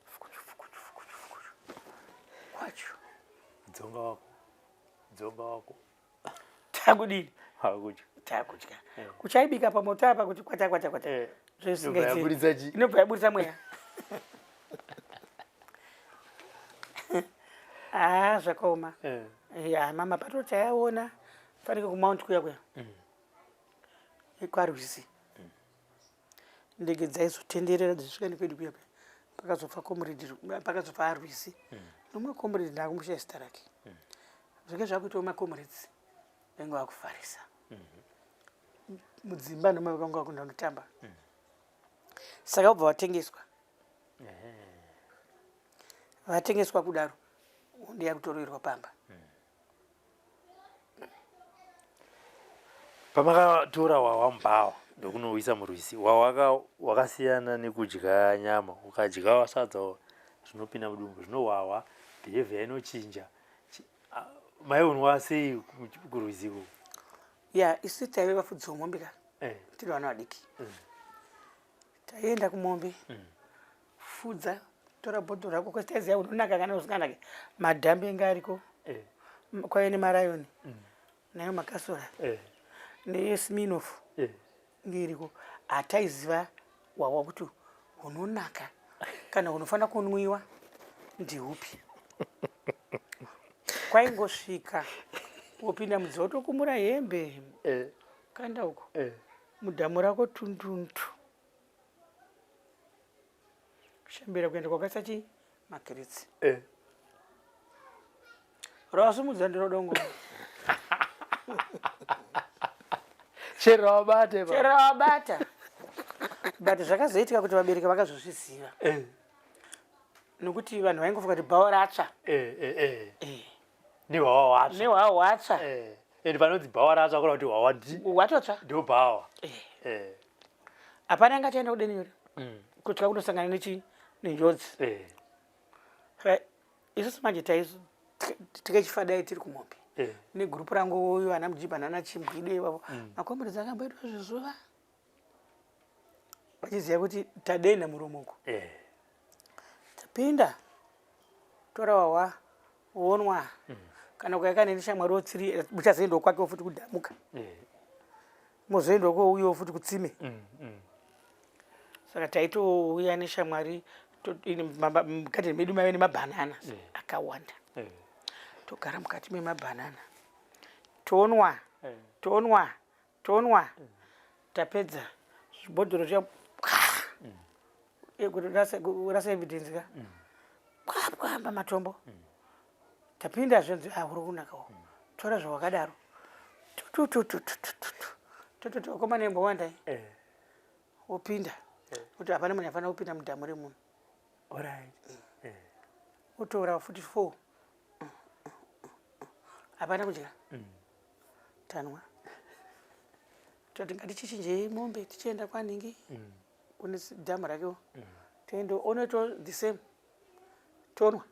fukuchu fukuchu fukuchu fukuchu kwacho dzonga wako dzonga wako takudini wakudya takudya eh. Kuchaibika pamoto apa kuti kwata kwata kwata eh. Inobva yaburitsa mweya ah zvakaoma eh. Ya mama pato tayaona fanike kumount kuya kuya mm. Kwarwizi mm. Ndege dzaizotenderera dzisvika nekwedu kuya kuya pakazofa comrade pakazofa arwizi mm. Nomwe comrade ndakumusha zita rake mm. Zvinge zvakuitawo macomrades vainge vakufarisa mm. Mudzimba noma vakanga vakunda kutamba mm. Saka vobva vatengeswa vatengeswa kudaro ndiya kutoroerwa pamba mm. Pamakatora hwahwa mubhawa ndokunouisa murwizi hwahwa wakasiyana nekudya nyama ukadya sadza zvinopinda mudumbu zvinohwahwa behavior inochinja maionwa sei kurwizi iko ya isu taive vafudzi vomombe ka eh. Tiri vana vadiki mm. Taienda kumombe mm. Fudza tora bhodhoro rako kwese taiziva unonaka kana usinganake madhambi enge ariko eh. Kwaive nemarayoni mm. Nayo makasora eh. Nesminof eh. Inge iriko hataiziva wawa kuti unonaka kana unofanira kunwiwa Ndiupi? Kwaingosvika wopinda mudziva wotokumura hembe Eh, kanda uko eh. mudhamu rako tundundu kushambira kuenda kwakaisa chi makiritsi Eh. rawasumudza ndiro dongo. Chero wabate chero wabata, but zvakazoitika kuti vabereki vakazozviziva nokuti vanhu vaingofunga kuti bhawa ratsva. Eh. Nehwawa hwatsva. Nehwawa hwatsva. And panonzi bhawa ratsva kureva kuti hwawa ndi hwatotsva. Ndo bhawa. Hapana anga chaenda kudeni nyore kutya kunosangana nechi nenjodzi. Saka isusu manje tikachifadai tiri kumombe negurupu rangu uyu, ana Mujibha nana Chimbwido ivavo, makombredzi akamboitwa zvizuva vachiziva kuti tadenha muromo uko. Tapinda, tora wawa wonwa, kana ukaika neni shamwari wotsiri, muchazoendawo kwakewo futi kudhamuka, mozoendawo kouyawo futi kutsime. Saka taitouya neshamwari mugadheni medu maive nemabhanana akawanda. Togara mukati memabhanana, tonwa, tonwa, tonwa. Tapedza zvibhodhoro zviya kuti rasa evidence ka pwa pamatombo. Tapinda, zvinzi, "Ah, uri kunakawo, tora zvawakadaro." Tututututututu tototi vakomana imbowandai. Wopinda kuti hapana munhu afanira kupinda mudhamu remunhu. Wotora futi four, hapana kudya. Tanwa, toti ngatichinjei mombe tichienda kwanhingi kune dhamu rakewo, toenda onoitawo the same, tonwa,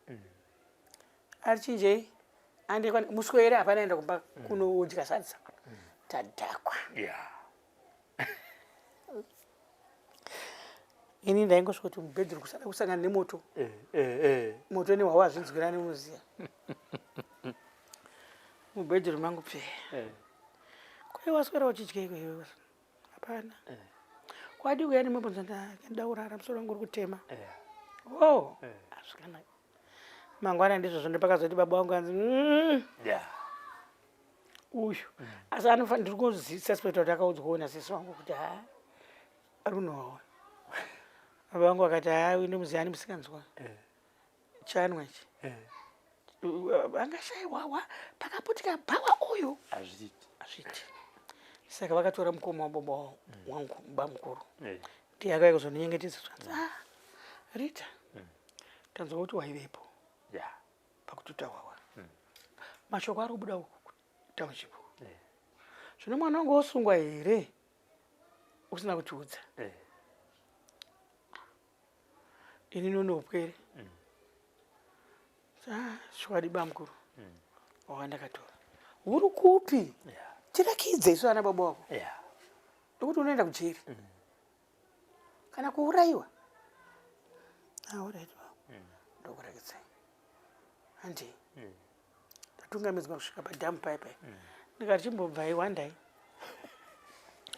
arichinjei ande muswere, hapana enda kumba kunodya sadza, tadhakwa. Ini ndaingosvika kuti mubhedhuru kusada kusangana nemoto. Moto nehwawa hazvinzwirani, unoziva. Mubhedhuru mangu pfe. Kwai waswera uchidya iko iwe? Hapana. Kwadi kuya nemabonzo, ndaurara, musoro wangu uri kutema. O hazvikanaka. Mangwana ndizvozvo, ndopakazoti baba vangu anzi, uyu asi anofanira." Ndiri kususpecta kuti akaudzwawo nasisi wangu kuti ha, ari kunowawa. Baba vangu vakati, "Ha, uyu ndomuziva, ani musikanzwa chanwa ichi." Angashayiwawa pakaputika bhawa uyu. Hazviiti. Hazviiti. Saka vakatora mukoma wababa wangu, bamukuru. Ndiye akauya kuzondinyengetedza, zvanzi, "Ah, Rita, tanzwa kuti waivepo pakututa wawa. Mashoko ari kubuda uku township. Zvino mwana wangu wosungwa here usina kutiudza?" Ini nonopwere, chokwadi bamukuru, wawandakatora uri kupi? Tirakidze isu ana baba wako, nokuti unoenda kujeri kana kuurayiwa. Alright, ndokurakidzai, handei. Ndatungamidzwa kusvika padhamu pai pai, ndikati, "Chimbobvai, wandai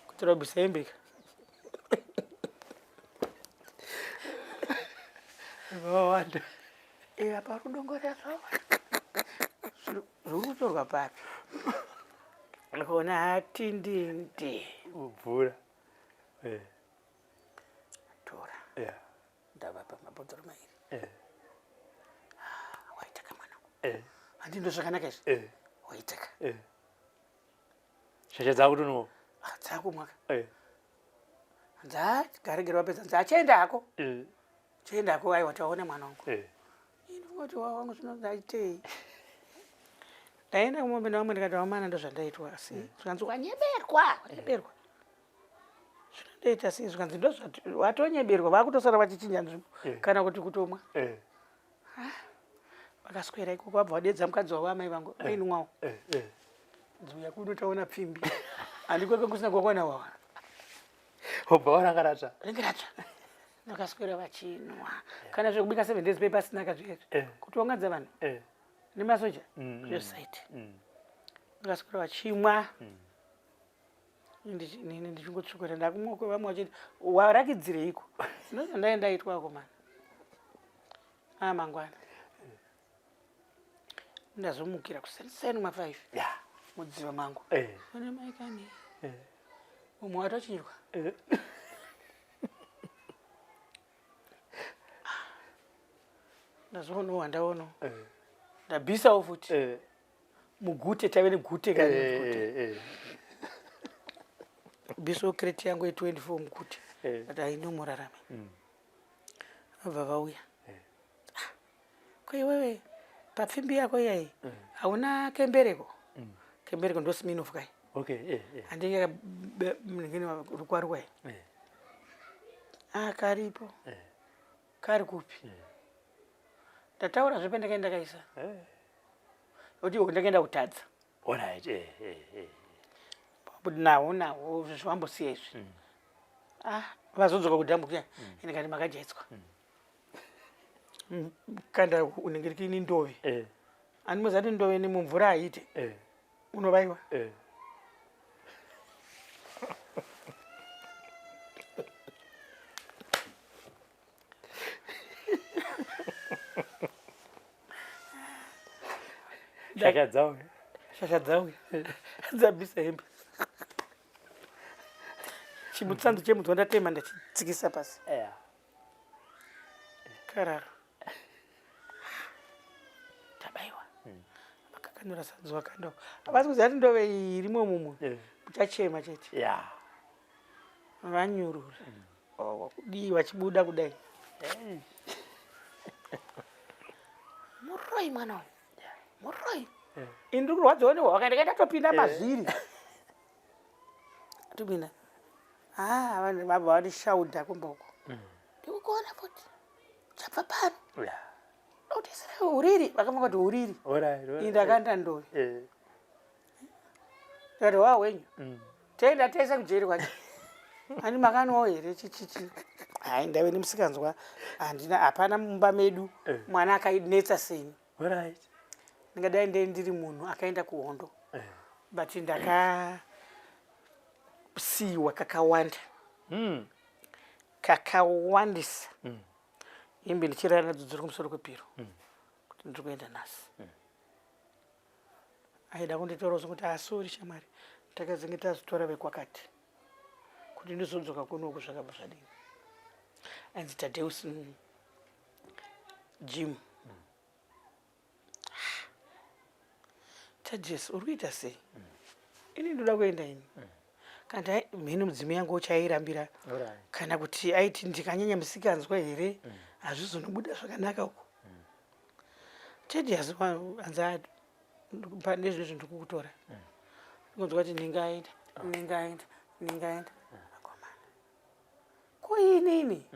kutora kubvisa hembeka." Vawanda. Apa uri kudongorera zvavo, zviri kutorwa papi? Ndikaona hatindindi. Mvura. Tora. Ndavapa mabhodhoro mairi. Ah, waitaka mwana. Handi ndo zvakanaka izvi? Waitaka. Shasha dzakutonowo. Ah, dzakumwaka. Nzagaregera wapedza, nzi achaenda hako. Chaenda hako. Aiwa, taona mwana wangu. Indingoti wangu zvino ndaitei? Ndaenda kumombe nevamwe, ndikati, "Vamana, ndo zvandaitwa." Asi zvikanzi, "Wanyeberwa, wanyeberwa." Zvino ndoita sei? Zvikanzi, "Ndo watonyeberwa, vakutosara vachichinja nzvimbo kana kuti kutomwa." Vakaswera ikoko, vabva vadedza mukadzi wavo, amai vangu vainwawo. Dziuya kuno, taona pfimbi, handikweke kusina kwakwana wawa. Obva waranga ratsva. Ringe ratsva. Vakaswera vachinwa, kana zvekubika 7 days pei pasina kazviezvi kuti wangadza vanhu nemasoja zvesaiti. Vakaswera vachimwa. Nini ndichingotsvukira, ndakumwa kwevamwe vachiti, "Warakidzireiko?" Ndozvandai ndaitwa akomana. A mangwana. Ndazomukira kuseniseni ma5 mudziva mangu. One mai kani. Umwe watochinjwa. Ndazoonawo wandaona. Ndabhisawo futi. Mugute taive negute kani mugute. Bisawo crate yangu ye24 mugute. But ainomurarame. Vabva vauya. Ko iwewe papfimbi yako iyayi hauna kembereko? Kembereko ndo Smirnoff kai. Okay, Handinge rukwarukwa. Ah, karipo. Kari kupi? Ndataura zvepe ndakaenda ndakaisa. Kuti uko ndakaenda kutadza. Alright, But nawo nawo zvambosiya izvi. Ah, vazodzoka kudhambu kuya. Ine kati makajaidzwa. Kanda unenge rikini ndove. Andimuziva kuti ndove ni mumvura haite. Unovaiwa. Shasha dzauya. Shasha dzauya. Dzabvisa hembe. Chimutsandu chemudzwa ndatema ndachitsikisa pasi. Kararo. Tabaiwa. Vakakanura sanzu vakanda. Havasi kuziva kuti ndove iyi irimo mumwe. Muchachema chete. Vanyurura. Kudii vachibuda kudai. Muroi mwana uyu. Muroi. Ini ndiri kurwadziwa nehwaka ndakaenda topinda mazviri. Topinda. Ah, vanhu vabva vandishaudha kumba uko. Ndikukuona futi. Chabva pano. Ndokutisira uriri. Vakamanga kuti uriri. Ini ndakanda ndove. Ndikati wa wenyu. Toenda tese kujeri kwacho. Ani makanwawo here chichichi. Hai ndave nemusikanzwa handina hapana mumba medu mwana akainetsa seni. Ndingadai ndei ndiri munhu akaenda kuhondo. But ndakasiyiwa kakawanda. Kakawandisa. Hembe ndichirara nadzo dziri kumusoro kwepiro. Kuti ndiri kuenda nhasi. Aida kunditora kuti asori shamwari. Takazenge tazotora vekwakati. Kuti ndizodzoka kunoku zvakabva zvadini. Ainzi Tadeus Jim. Tadeus uri kuita sei? Ini ndoda kuenda ini. Kana mhino mudzimu yangu uchairambira. Kana kuti aiti ndikanyanya musikanzwa here hazvizonobuda zvakanaka uko. Tedious anzi nezvinhu ndiri kukutora. Ndingonzwa kuti ndingaenda, ndingaenda, ndingaenda. Akomana. Ko inini?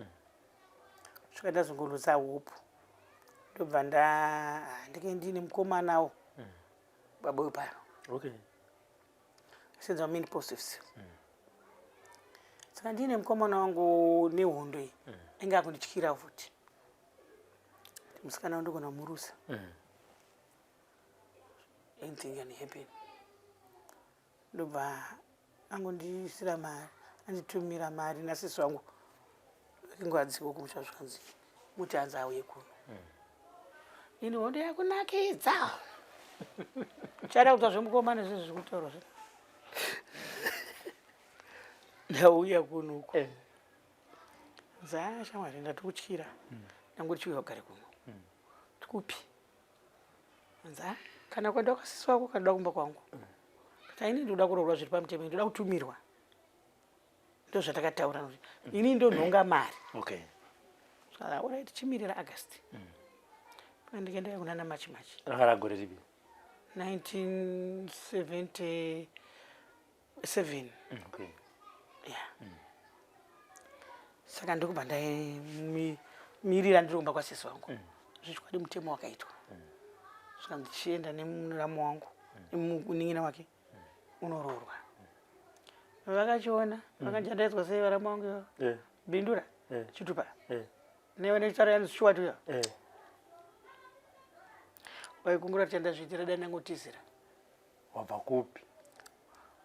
Svika ndazongolutsa hope. Ndobva ndike ndine mukomanawo. Baba wepano. Senza main post office. Saka ndine mukomana wangu nehondo iyi. Ainge akundityira futi. Musikana wangu ndogona kumurusa. Anything can happen. Ndobva angondisira mari, anditumira mari nasisi wangu. Vakingwadziko kumusha zvikanzi muti anzi auye kuno. Ini hondo yakunakidza. Chada kuita zvemukomana zvezvi zviri kutaurwa zve. Ndauya kuno uko. Nzaa shamwari ndatokutyira. Ndangoti chiuya ugare kuno. Tikupi? Nzaa kana kuenda kwasisi wako kana kuda kumba kwangu. Kati ini ndoda kuroorwa zviri pamutemo, ndoda kutumirwa. Ndozvatakataura kuti ini ndonhonga mari. Saka alright chimirira August. Ndikaenda kunana March March. Rakara gore ripi? 1977. Yeah. Saka ndikubva ndaimirira ndiri kumba kwasisi wangu. Zvechokwadi mutemo wakaitwa. Saka ndichienda nemuramu wangu, nemunin'ina wake unoroorwa. Vakachiona, vakachandaidzwa sei varamu wangu ivo? Bindura, Chitupa. Newe nechitaro yanzi Stuart uya. Waikungura kuti ndazviitira dai ndangotizira. Wabva kupi?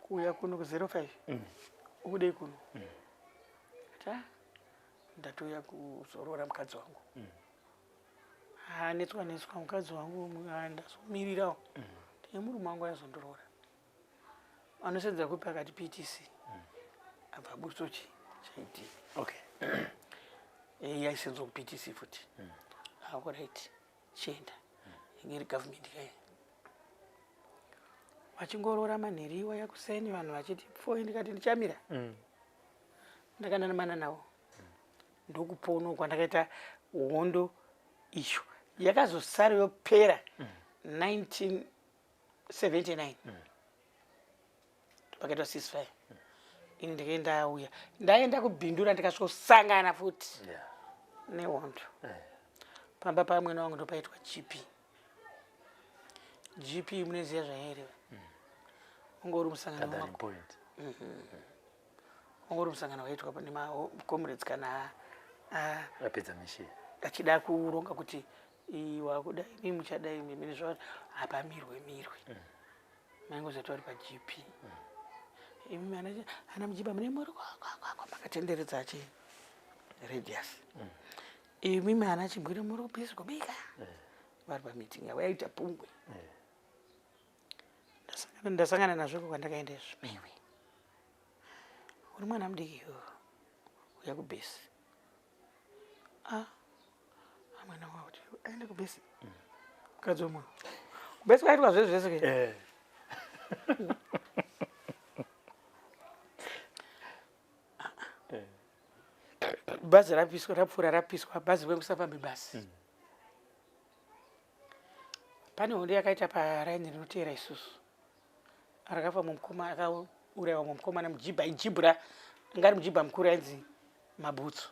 Kuuya kuno ku 05. Ukudei kuno? Ta ndatouya kuzoroora mukadzi wangu. Ah, netswa netswa mukadzi wangu ah, ndazomirirawo ndine murume wangu aizondoroora anosenza kupi akati PTC abva aburitso chi chaid Okay. Eh, yaisenzwa kuPTC futi. Alright, chienda inge iri government kaya vachingoroora manheri iwaya kuseni vanhu vachiti pfoi ndikati ndichamira. Ndakananamana navo ndokupono kwandakaita hondo iyo yakazosara yopera 1979 pakaitwa ceasefire. Ini ndikaenda auya ndaenda kuBindura ndikasvosangana futi nehondo pamba pamwene wangu ndopaitwa GP. GP munoziva zvayaireva, unge uri musangano Gathering point. Unge uri musangano waitwa nemacomrades kana Apedza mission. Achida kuronga kuti wakuda imi muchada imi mine zva hapamirwe mirwe maingozati vari paGP imi ana muchiba mune muri kwakwakwa makatenderedza achi radius imimi ana chibwire muri kubhizi kubika vari pameeting yavo yaita pungwe. Ndasangana nazvo kwandakaenda izvo mewe uri mwana mudiki iwewe uya kubhesi. Ah, amwene wangu kuti aende kubhesi mukadzi wemunhu kubhesi kwaitwa zvese zvese ke. Bhazi rapiswa rapfuura rapiswa bhazi kwekusafambe basi. Pane hondo yakaita paraini rinoteera isusu rakafa mumukoma akaurayiwa mumukomana mujibha aijibhura anga ari mujibha mukuru ainzi Mabhutsu.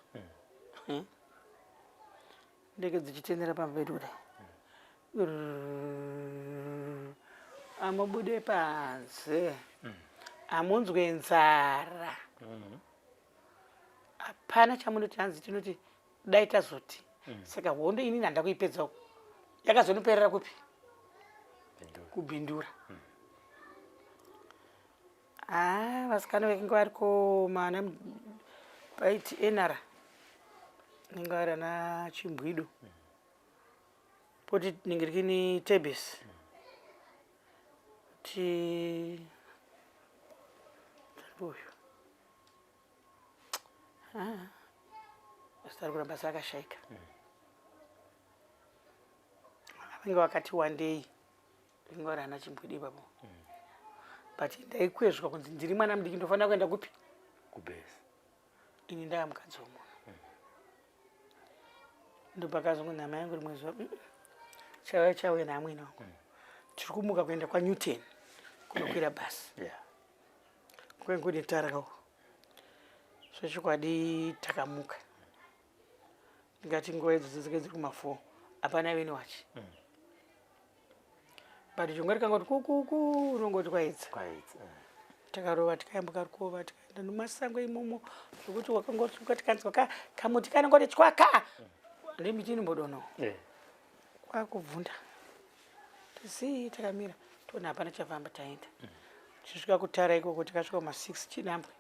Ndege dzichitendera pamba pedu kudai amubude panze amunzwe nzara hapana chamunoti hanzi tinoti dai tazoti. Saka hondo inini handa kuipedza uko yakazonoperera kupi? Bindura. Kubindura. Ah, vasikana vainge variko mana paiti enara inenge vari ana Chimbwido poti ningirikini tebes ti uyu Ah, zita ari kuramba sakashaika vange vakati wandei vange vari ana Chimbwido ipapo but ndaikwezvwa kunzi ndiri mwana mudiki ndofanira kuenda kupi? Kubhesi. Ini ndava mukadzi womunhu ndopakazongo hama yangu rimwe zuva chauya chauya naamwene wangu tiri kumuka kuenda kwaNewton kunokwira bhasi kwenge kune tara kako zvechokwadi takamuka ndingati nguva idzodzo dzinge dziri kuma4 hapana ive newachi but jongwe rikangoti kukuku unongoti kwaedza. Kwaedza. Takarova tikayambuka rukova tikaenda nemasango imomo zvokuti wakangotsuka tikanzwa kamuti kanongoti chwaka ndemiti inombodono kwakubvunda tizii takamira toona hapana chafamba taenda tichisvika kutara ikoko tikasvika kuma6 chinambwe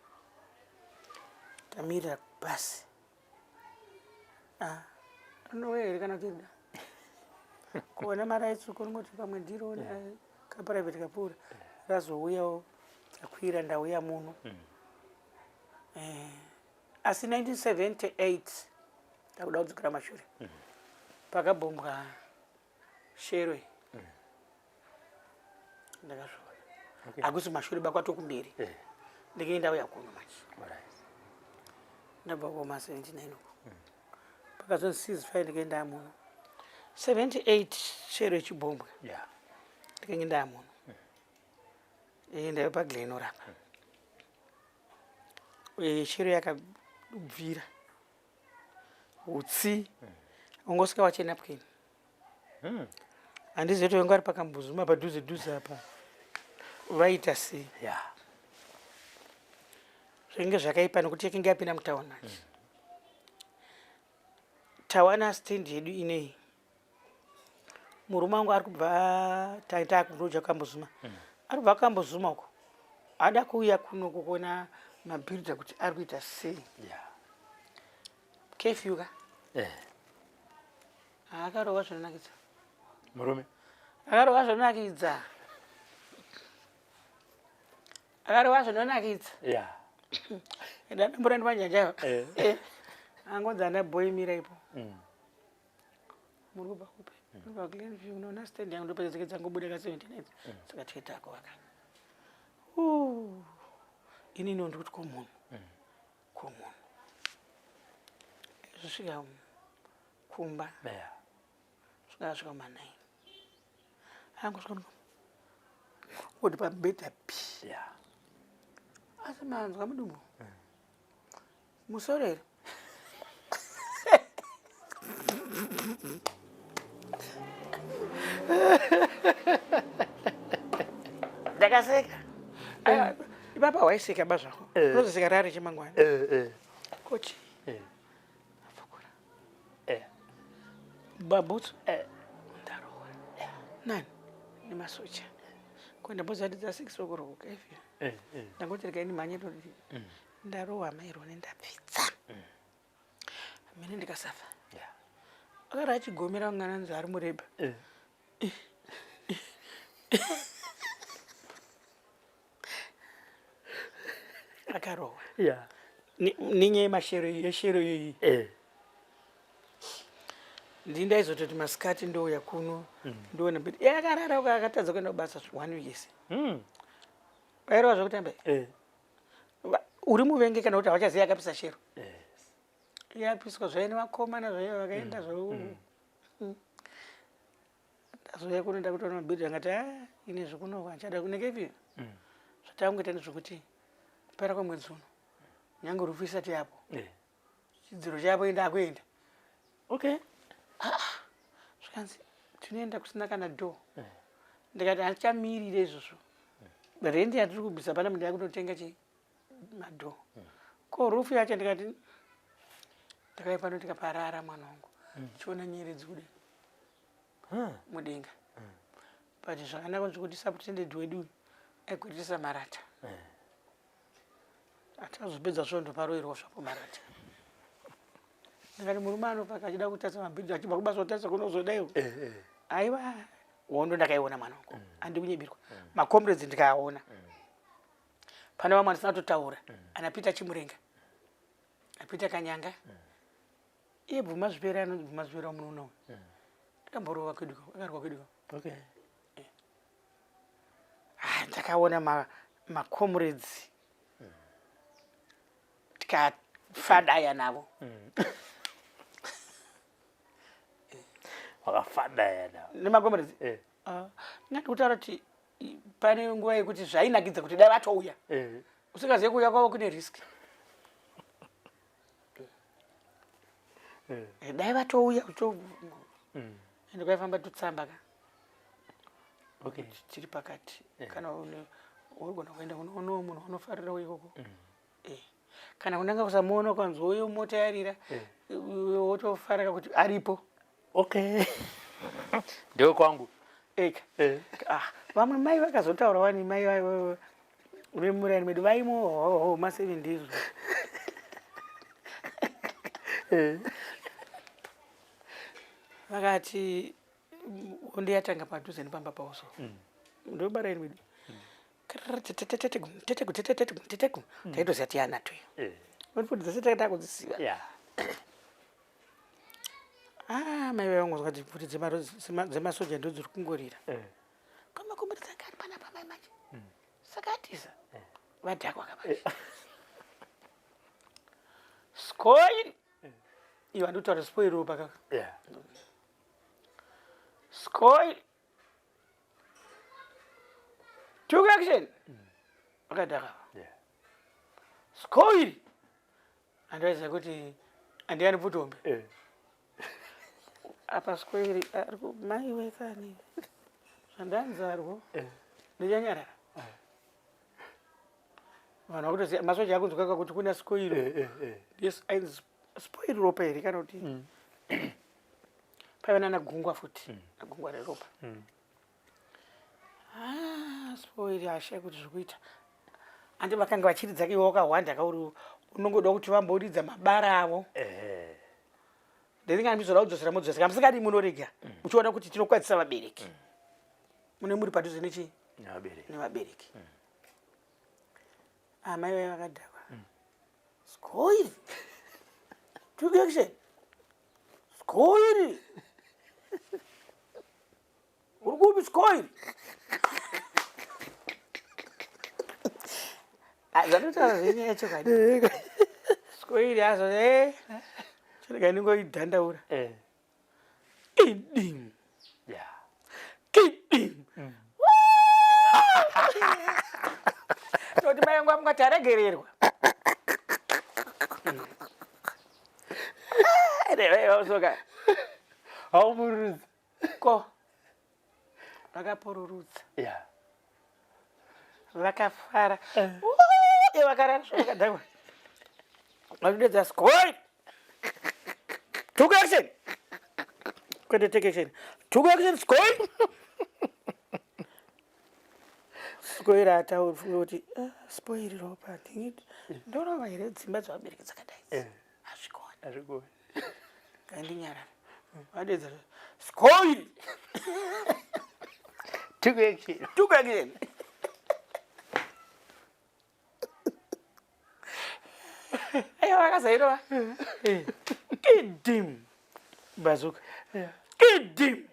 tamirira bhasi. Ah, rinouya here kana kuti rida kuona maraitsuko ringoti pamwe ndiro kaprivate kapfuura razouyawo takwira ndauya muno. Asi 1978 takuda kudzokera mashure pakabhombwa Sherwe ndakazviona hakusi mashure bakwato kumberi ndinge ndauya kuno manje ndabva koma 79 uko pakazonzi ceasefire ndinge ndamuno 78 Shero ichibhombwa ndinge ndamuno. Ndaiva paGlenora apa. Shero yakabvira utsi ungosvika wachenapkin handizivi kuti vanga vari pakambuzuma padhuze dhuze apa vaita sei zvinge zvakaipa nekuti yakinge yapinda mutauni manje tawana stand yedu inei murume wangu ari kubva taita kuroja kambuzuma ari kubva kambuzuma uko ada kuuya kuno kukuona mabhiridha kuti ari kuita sei curfew ka. Akarova zvinonakidza. Murume. Akarova zvinonakidza. Akarova zvinonakidza. Yeah. Ndadambura ndimanjanja. Eh. eh. Angonzi ana boy mira ipo. Muri kubva kupi? Muri kubva Glen View unoona stand yangu ndopedza dzangobuda ka 79. Saka tiitako vaka. Ooh. Ini ino ndikuti ko munhu. Ko munhu. Zvosvika kumba. Yeah. Svika svika kuma 9. Angosvika oti pamubhedha pi. Yeah. Asi manzwa mudumbu. Musoro here? Ndakaseka. Aiwa, Ipapa waiseka ba zvako. Eh. Unozoseka rari chemangwana. Eh eh. Kochi. Eh. Afukura. Eh. Babutsu. Eh. Ndarohwa. Nani? Nemasocha. Kuenda bozati dza 6 o'clock efi. Eh eh. Ndangoti regai ndimhanye ndoti ndarohwa mairone ndapfidza. Mene ndikasafa. Yeah. Akara achigomera kunga anonzi ari mureba. Eh. Akarohwa. Yeah. Nenyaya yemashero yeshero iyi. Eh. Ndini ndaizototi masikati ndouya kuno ndoona but iye akarara uko akatadza kuenda kubasa one week yese. Wairova zvekutamba. Eh. Uri muvenge kana kuti hauchazivi akapisa shero. Yes. Yapiswa zvaine vakomana zvaiva vakaenda zvavo. Ndazouya kuno ndakutoona mabhidhi angati a ine zvekuno handichada kunenge ipi. Zvatangoita ndezvekuti kupera kwemwedzi uno nyange rufu isati yapo Eh. chidziro chapo enda akuenda Okay. zvikanzi tinoenda kusina kana dhoo. Ndikati handichamirire izvozvo. Rendi yatiri kubvisa pana munhu yakutotenga chi madhoo. Ko rufu yacho ndikati ndakauya pano ndikaparara mwana wangu ndichiona nyeredzi kudai mudenga. But zvakanaka zvekuti subtended wedu aigwiritisa marata. Atazopedza svondo paroerwa zvapo marata. Ndikati murume anopaka achida kutarisa mabhidhi achibva kubasa kutarisa kunozodaiwo. Eh eh. Aiwa hondo ndakaiona mwana wangu. Handikunyebirwa. Macomrades ndikaaona. Pane vamwe andisina kutotaura. Ana Peter Chimurenga. Ana Peter Kanyanga. Iye Bvuma Zvipera anonzi Bvuma Zvipera munoona uyu. Akamborova kwedu iko, akarwa kwedu iko. Okay. Ah, ndakaona macomrades tikafadaya navo. Wakafadaya nawo. Nemacomrades. Eh. Ah, ndingati kutaura kuti pane nguva yekuti zvainakidza kuti dai vatouya. Eh. Usingazivi kuuya kwavo kune risk. Eh. Dai vatouya uto ende kwaifamba tutsamba ka. Okay. Tiri pakati. Kana urigona kuenda kunoonawo munhu unofarirawo ikoko. Eh. Kana kunanga kusamuona ukanzwa uyo mota yarira, wotofarira kuti aripo. Okay. Ndewe kwangu. Eka. Eh. Ah, vamwe mai vakazotaura wani mai vemuraini medu vaimo ma7 ndizvo. Eh. Vakati hondo yatanga padhuze nepamba pavo so. Ndobaraini medu. Teteku taitoziva ti yanato iyo. Eh. Pfuti dzese takaita kudziziva. Yeah. Ah, mai vangu vakati pfuti dzemasoja ndo dziri kungorira. Eh. Kwamakomberi anga ari panapa mai manje. Saka atiza. Vadhakwa kamanje. Skoil. Iwe andikutaura spoil ropa kaka. Yeah. Skoil. Took action. Vakadhakwa. Yeah. Skoil. Andaiziva kuti handiyani pfutombe. Eh. Apa skoil ari mai wekani. Zvandanzarwo. Eh. Ndichanyarara. Vanhu vakutoziva masoja akunzwaka kuti kuna skoil. Eh eh eh. Yes, ainzi spoil ropa here kana kuti paiva nana gungwa futi. Gungwa reropa. Ah, spoil ashaya kuti zvikuita. Handi vakanga vachiridza iwe wakahwanda kauri unongoda kuti vamboridza mabara avo. Eh. Then kana muchizoda kudzosera modzosera, kana musingadi munorega, muchiona kuti tinokwadzisa vabereki. Mune muri padhuze nechii? Nevabereki. Nevabereki. Amai vaiva vakadhakwa. Skoiri. Took action. Skoiri. Uri kupi skoiri? Ah, zvatotaura zvenyaya yechokwadi. Skoiri azo eh. Chirega ndingoidhandaura. Kidim. Kidim. Toti mai vangu vamukati aregererwa. Revaivasoka. Haumurudzi. Ko. Vakapururudza. Vakafara. Vakarara zvakadhakwa. Vakudedza skoil. Took action. Kwete take action. Took action skoil. Skoil atauri funga kuti spoil ropa. Ndorova here dzimba dzavabereki dzakadai. Hazvikoni. Hazvikoni. Ngandinyarara. Vadedza skoil. Took action. Took action. Aiwa vakazairova. Kidim. Bazooka. Kidim.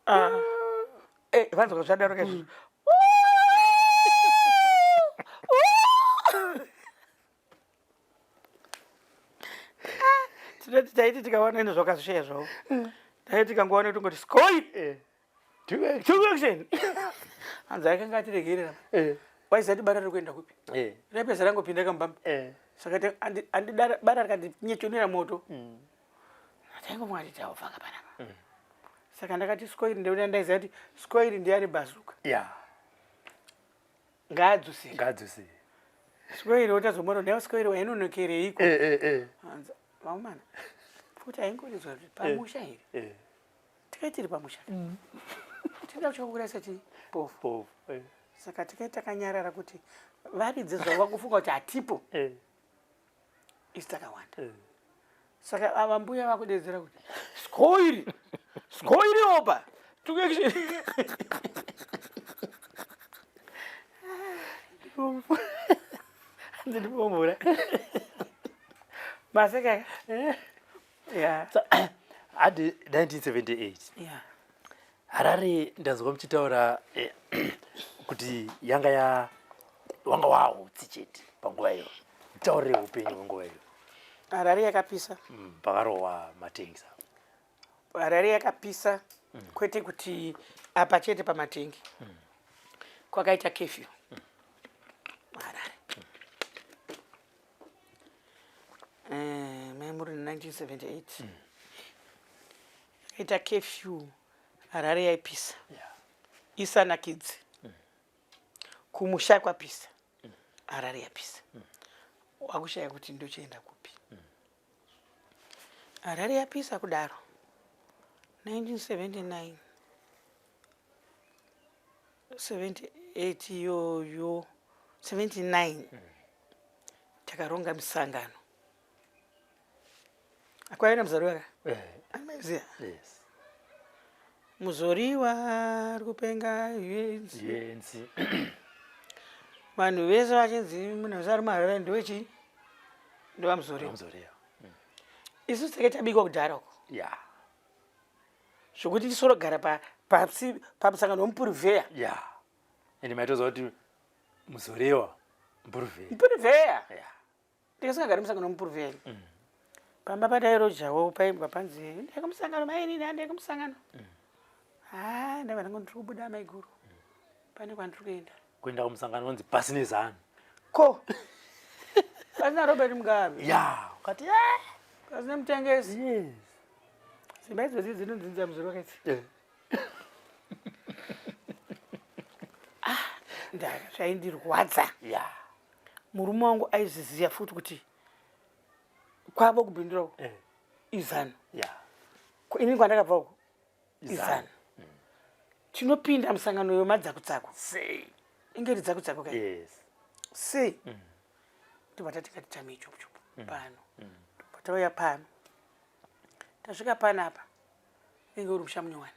Ah. Vanzwa zvadaro kaizvozvo. Tinoti taiti tikawana ino zvakazosheya zvavo. Taiti tikangowana tongoti skoil. Took action. Hanzi akanga atiregerera. Waiziva kuti bara riri kuenda kupi? Raipedza rangopinda kamubamba. Saka andidara bara rikandinyechonera moto. Taingomwa kuti taufaka panapa. Saka ndakati skoil ndeuda ndaiziva kuti skoil ndiani bazooka. Ngaadzosere. Ngaadzosere. Skoil wotazomuona kuti skoil wainonokereiko? Hanzi vaomana. Futi aingoridzwa kuti pamusha here? Tikaiti tiri pamusha. Tinoda kutya kuurayisa chii? Pofu. Pofu. Saka tikaita takanyarara kuti varidze zvavo vakufunga kuti hatipo. Isu takawanda. Saka ava mbuya vakudedzera kuti skoiri. Skoiri opa. Took action. Ndinombura. Maseka. Yeah. So, hadi 1978. Harare ndanzwa muchitaura kuti yanga ya wanga wautsi chete panguva iyo. Taurire upenyu hwenguva iyo. Harare yakapisa. Pakarohwa matengi. Harare yakapisa kwete kuti apa chete pamatengi. Kwakaita curfew. Harare. Mai muri 1978. Yakaita curfew. Harare yaipisa. Isanakidze. Kumusha kwapisa. Harare yapisa. Wakushaya kuti ndochienda kupi. Harare yapisa kudaro. 1979 78 iyoyo 79 takaronga misangano. Akwaina Muzoriwa ka? Amaiziya? Yes. Muzoriwa ari kupenga UNC. UNC. Vanhu vese vachinzi munhu wese ari muHarare ndewechi? NdewaMuzoriwa. Muzoriwa. Isusu tenge tabikwa kudhara uko. Zvokuti tisorogara pasi pamusangano wemupuruvheya. Ende maitoziva kuti Muzoriwa mupuruvheya. Mupuruvheya. Ndikasingagari musangano wemupuruvheya. Pamba patairojawo paimbwa panzi ndai kumusangano mainini handei kumusangano. Ndabva ndangoti ndiri kubuda maiguru. Pane kwandiri kuenda. Kuenda kumusangano onzi pasi nezano. Ko. Pasina Robert Mugabe. Ukati, Pasina mutengesi. Yes. Simba idzodzi dzinonzinza muzoro wakaitsi. Ndaka zvaindirwadza. Murume wangu aizviziva futi kuti kwavo kubindura uko izano. Inini kwandakabva uko izano. Tinopinda musangano wemadzakutsako. Sei? Inge iri dzakutsaku kai? Yes. Sei? Ndobva tati ngatitame ichopu chopu pano. Ndobva tauya pano. Tasvika panapa inge uri musha munyowani.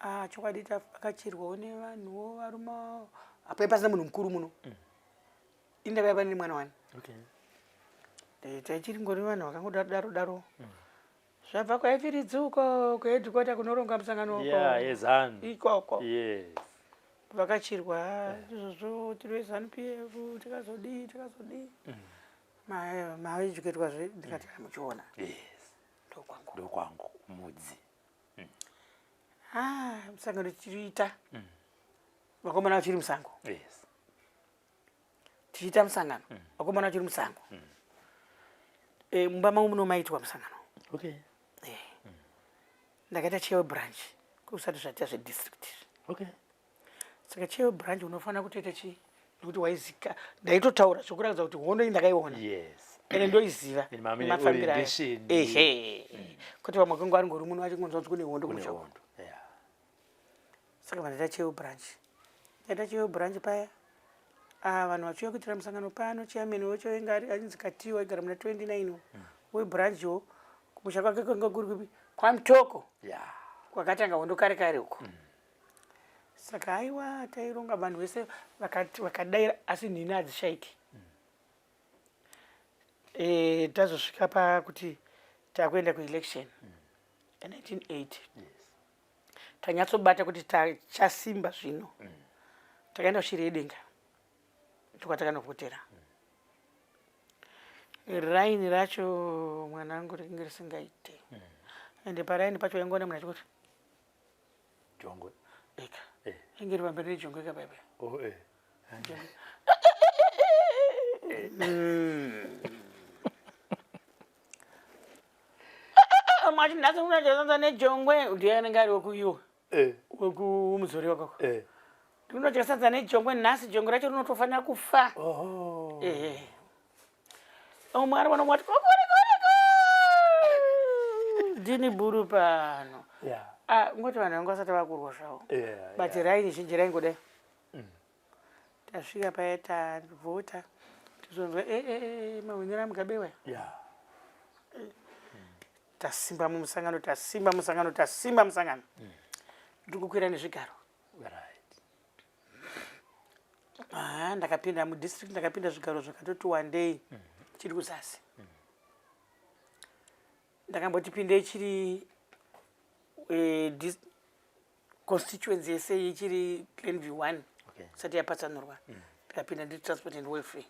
Ah, chokwadi takachirwawo nevanhuwo varume apa pasina munhu mukuru muno. Indava yava nemwana wani. Okay. Eh, taichiri ngori vanhu vakangodaro daro daro. Zvabva kwaIfiridzi uko kuhedhikota kunoronga musangano uko. Yeah, yeZanu. Ikoko. Yes. Vakachirwa izvozvo tiri veZanu PF tikazodii tikazodii. Maejuketwa zve ndikati muchiona. Yes. Ndokwangu. Ndokwangu mudzi. Ah, musangano tichiita. Vakomana vachiri musango. Yes. Tichiita musangano. Vakomana vachiri musango. Eh, mumba mangu munomaitwa musangano. Okay. Eh. Ndakaita chair branch kusati zvaita zvedistrict. Okay. Saka chair branch unofanira kutoita chii? Nekuti waizika ndaitotaura zvekuratidza kuti hondo iyi ndakaiona. Yes. Ende ndoiziva. Ende mame nemafambiro ayo. orientation. Ehe. Kuti vamwe kwangu ari ngori muno achingonzwa kuti kune hondo Kune kumusha. hondo. Yeah. Saka vanhu ndaita chair branch. Ndaita chair branch paya. Ah, vanhu vachiuya kuitira musangano pano chairman wacho ainge ari ainzi Katiwa aigara muna 29 webranch wo kumusha kwake kwanga kuri kupi kwaMutoko. Yeah. Kwakatanga hondo kare kare uko. Saka aiwa taironga vanhu vese vakadaira asi nhini hadzishaiki. Eh, tazosvika pakuti takuenda kuelection 1980. Yes. Tanyatsobata kuti tachasimba zvino. Takaenda kushiri yedenga ndokwatakanovhotera. Raini racho mwanangu ringe risingaite. Ende paraini pacho waingoona munhu achikuti Jongwe. Eka. Eh. Inge iri pamberi nejongwe ka baba. Oh eh. Mwachi nhasi unachazanza nejongwe ndiye anenge ari wekuiwa. Eh. Wekumudzori wakako. Eh. Ndinochasandza nejongwe nhasi jongwe racho rinotofanira kufa. Oh. Ehe. Umwe ari pano wati kokoriko. Ndini bhuru pano. Yeah. Ah, ngoti vanhu vanga vasati vakurwa zvavo. Yeah. But yeah. raini zhinji raingodai. Tasvika paya tavhota. Tizonzwa eh eh eh mahwinira Mugabe waya. Yeah. Tasimba mumusangano, tasimba musangano, tasimba musangano. Ndiri kukwira nezvigaro. Right. Ah, ndakapinda mudistrict, ndakapinda zvigaro zvakatoti wandei chiri kuzasi. Ndakamboti pindei chiri constituency yese ichiri Glenview 1 Okay. isati yapatsanurwa. Ndikapinda ndiri transport and welfare.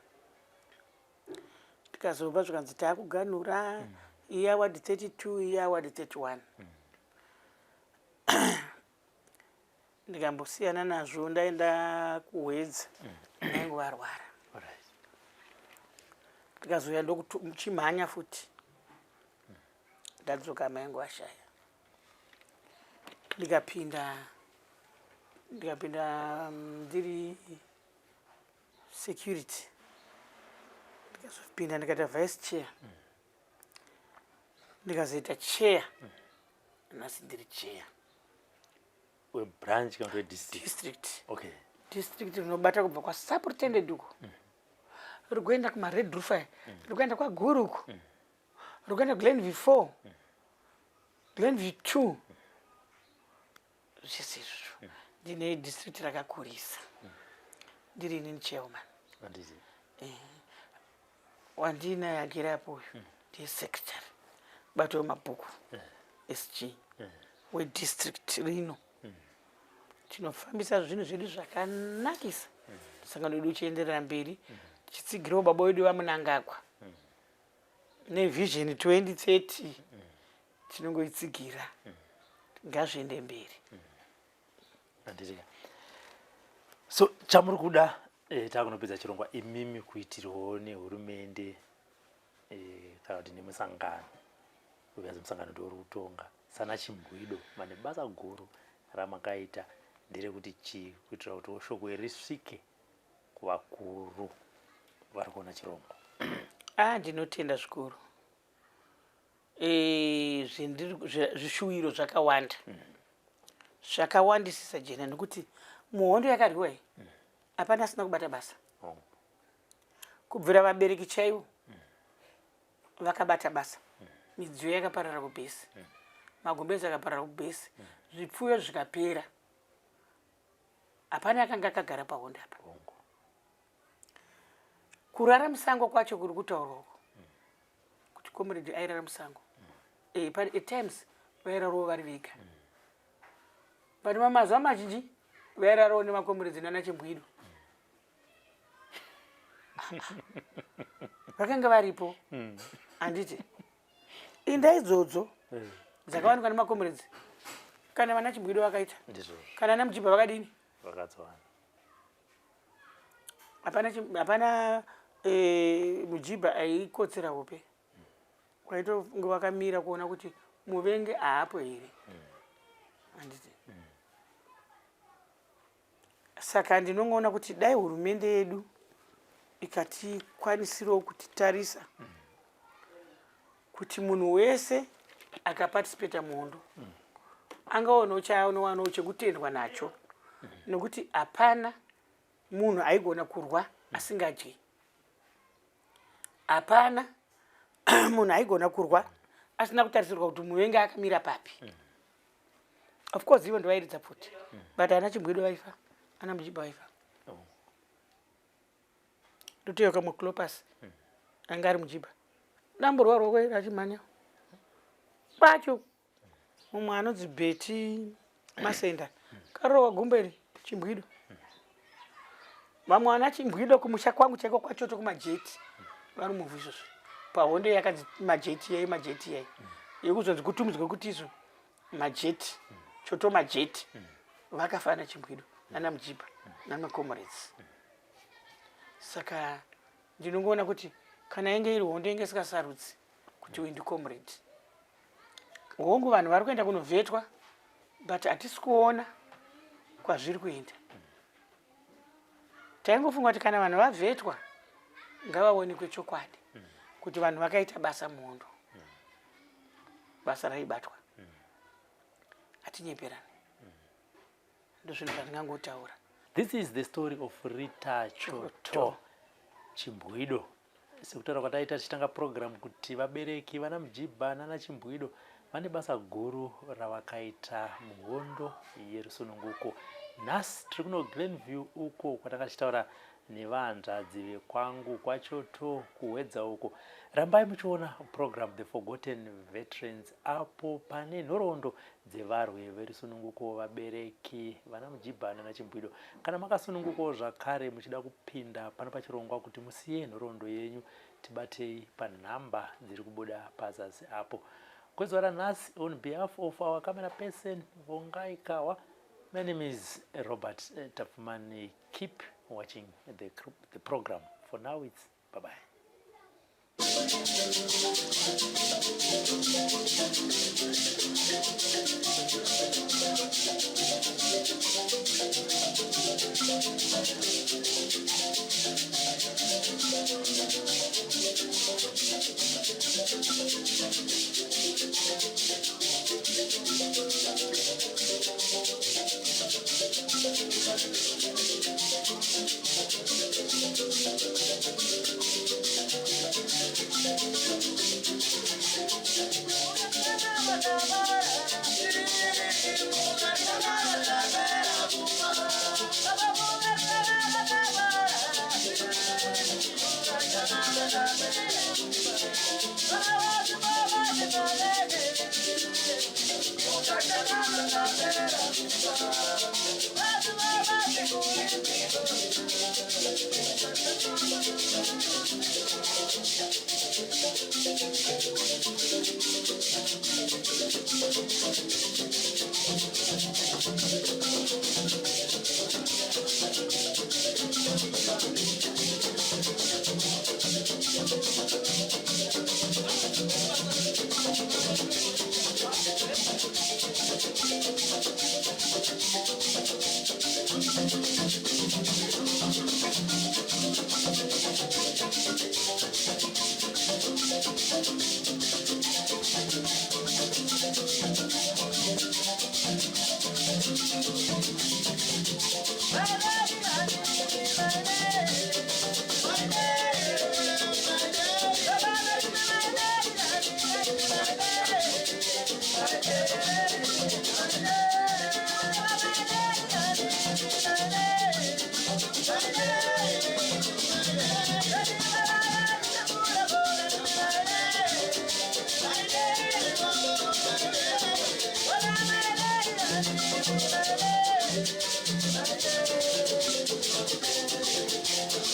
Tikazobva zvikanzi taakuganhura iya ward 32 iya ward 31. Ndikambosiyana nazvo ndaenda kuHwedza ndainge varwara. All right. Ndikazouya ndokuchimhanya futi. Ndadzoka mai angu ashaya. Ndikapinda ndiri security. Ndikazopinda ndikaita vice chair. Ndikazoita chair. Nhasi ndiri chair. Webranch kana kuti wedistrict? District. Okay. District rinobata kubva kwasuperintendent uko. Rikuenda kumaRed Roof aya. Rikuenda kwaGuru uko. Rikuenda Glenview 4. Glenview 2. Zvese izvozvo. Ndine district rakakurisa. Ndiri inini chairman. Handiti. Wandinaye agere apo uyu ndiye secretary. Bato wemabhuku. SG. Wedistrict rino. Tinofambisa zvinhu zvedu zvakanakisa. Sangano redu uchienderera mberi. Tichitsigirawo baba wedu vaMnangagwa. Nevision 2030 tinongoitsigira. Ngazviende mberi. Handiti. So chamuri kuda takunopedza chirongwa imimi kuitirwawo nehurumende kana kuti nemusangano. Ukazi musangano ndiwo uri kutonga. Sana Chimbwido mane basa guru ramakaita nderekuti chii kuitira kuti shoko iri risvike kuvakuru vari kuona chirongwa. Ah, ndinotenda zvikuru. Zvishuwiro zvakawanda. Zvakawandisisa Jena nekuti muhondo yakarwiwa iyi hapana asina kubata basa. Kubvira vabereki chaivo vakabata basa. Midziyo yakaparara kubhesi, magumbezi akaparara kubhesi, zvipfuyo zvikapera. Hapana akanga akagara pahondo apa. Kurara musango kwacho kuri kutaurwa uko kuti comrade airara musango, at times vairarawo vari vega, but mamazuva mazhinji vairarawo nemakomrades nana Chimbwido vakanga varipo. Handiti inda idzodzo dzakawanikwa nemakomrades, kana vana Chimbwido vakaita, kana ana Mujibha vakadini? Vakadzowana. Hapana, hapana mujibha aikotsera hope, waitonge wakamira kuona kuti muvenge haapo here, handiti? Saka ndinongoona kuti dai hurumende yedu ikatikwanisirawo kutitarisa kuti munhu wese akaparticipata muhondo angaonawo chaanowanawo chekutendwa nacho, nekuti hapana munhu aigona kurwa asingadyi, hapana munhu aigona kurwa asina kutarisirwa kuti muvengi akamira papi. Of course ivo ndovairidza pfuti, but ana Chimbwido vaifa, ana Mujibha vaifa. Ndotoyoka muclopas anga ari mujibha, damborwa rwokwe rachimhanya kwacho. Mumwe anonzi Beti Masenda karowa gumbo iri, Chimbwido. Vamwe vana Chimbwido kumusha kwangu chaiko kwaChoto kumajeti vari muvhu izvozvo pahondo yakanzi majeti yai, majeti yai yekuzonzi kutumidzwe kuti izvo majeti Choto majeti, vakafana Chimbwido nana Mujibha namacomrades. Saka ndinongoona kuti kana inge iri hondo inge isingasarudzi kuti uyu ndicomrade. Hongu, vanhu vari kuenda kunovhetwa, but hatisi kuona kwazviri kuenda. Taingofunga kuti kana vanhu vavhetwa ngavaonekwe chokwadi kuti vanhu vakaita basa muhondo, basa raibatwa. Hatinyeperani, ndozvinhu zvandingangotaura. This is the story of Rita Choto Chimbwido. Sekutaura kwataita tichitanga program kuti vabereki vana Mujibha nana Chimbwido vane basa guru ravakaita muhondo yerusununguko. Nhasi tiri kuno Glenview uko kwatanga tichitaura nevahanzvadzi vekwangu kwaChoto kuHwedza uko. Rambai muchiona program The Forgotten Veterans apo pane nhoroondo dzevarwi verusununguko, vabereki vana Mujibha nana Chimbwido. Kana makasunungukawo zvakare muchida kupinda pano pachirongwa kuti musiye nhoroondo yenyu, tibatei panhamba dziri kubuda pazasi apo. Kwezuva ranhasi, on behalf of our camera person Vongai Kawa, my name is Robert Tapfumani. Keep watching the program. For now it's bye bye.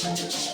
Thank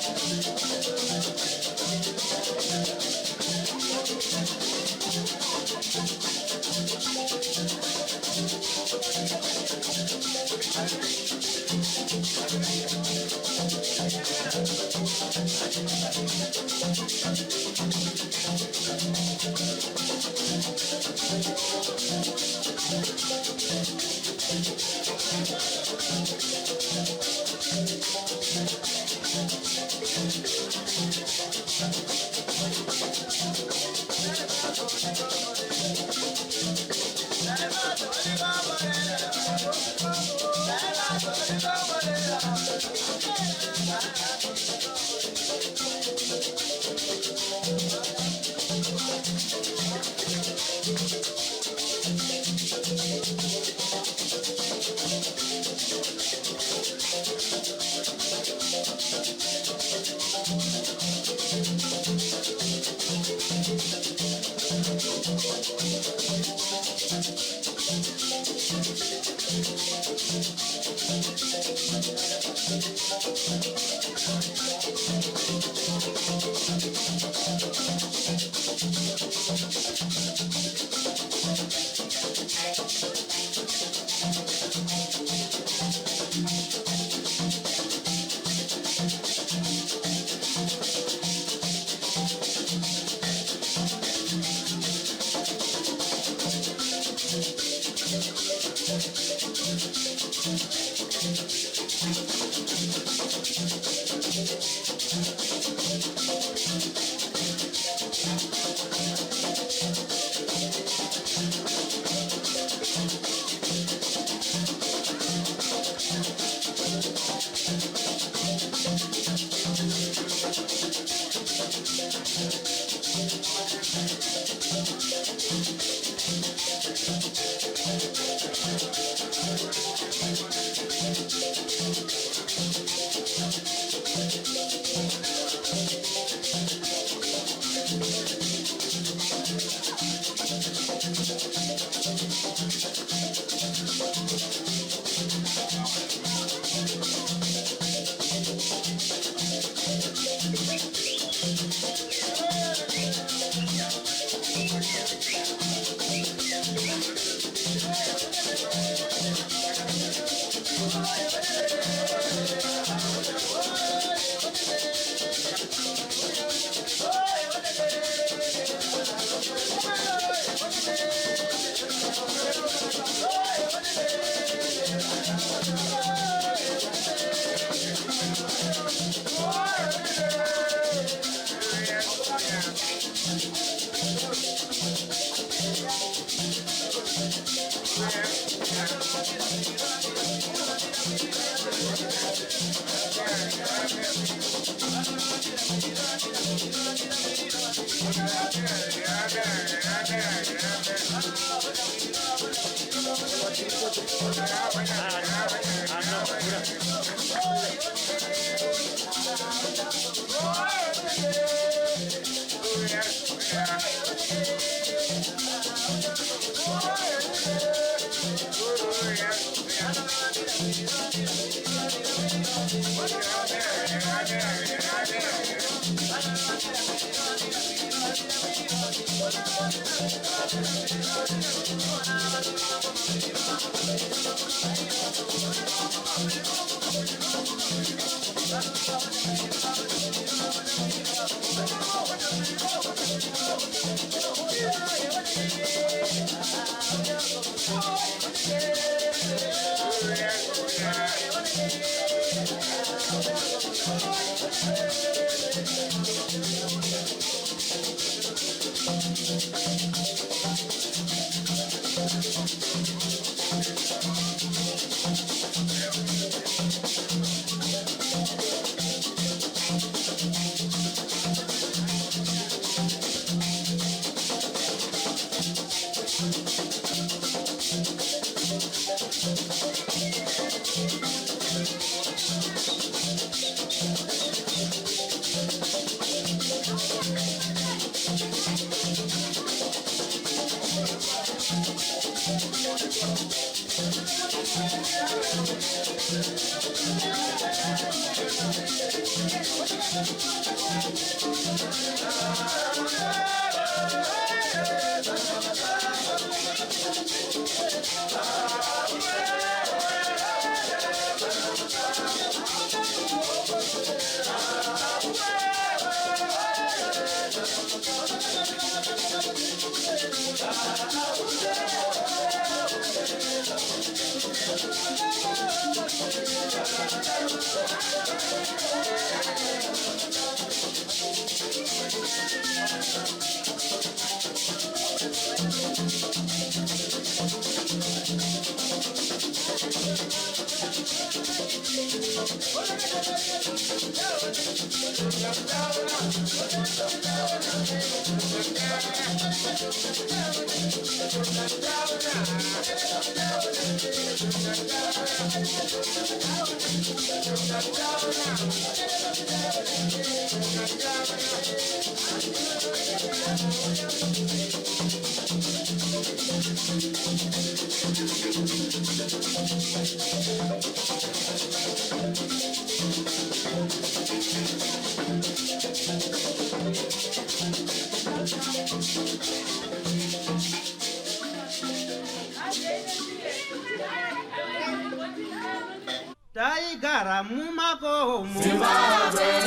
Taigara mumakomo,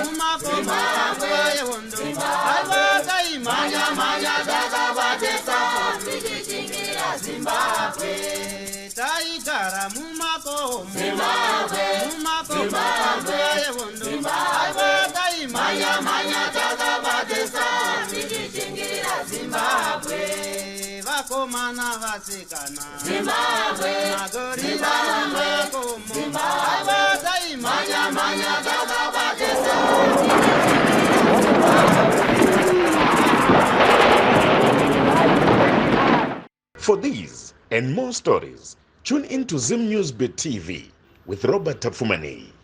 mumakomo yehondo, aiwa taimhanya mhanya takabatesa tichichingira Zimbabwe. Taigara mumakomo, mumakomo yehondo, aiwa taimhanya mhanya takabatesa tichichingira Zimbabwe. Vakomana vasikana, Zimbabwe, magorira mumakomo, aiwa taimhanya mhanya takabatesa. For these and more stories, tune in to Zim News Bit TV with Robert Tapfumaneyi.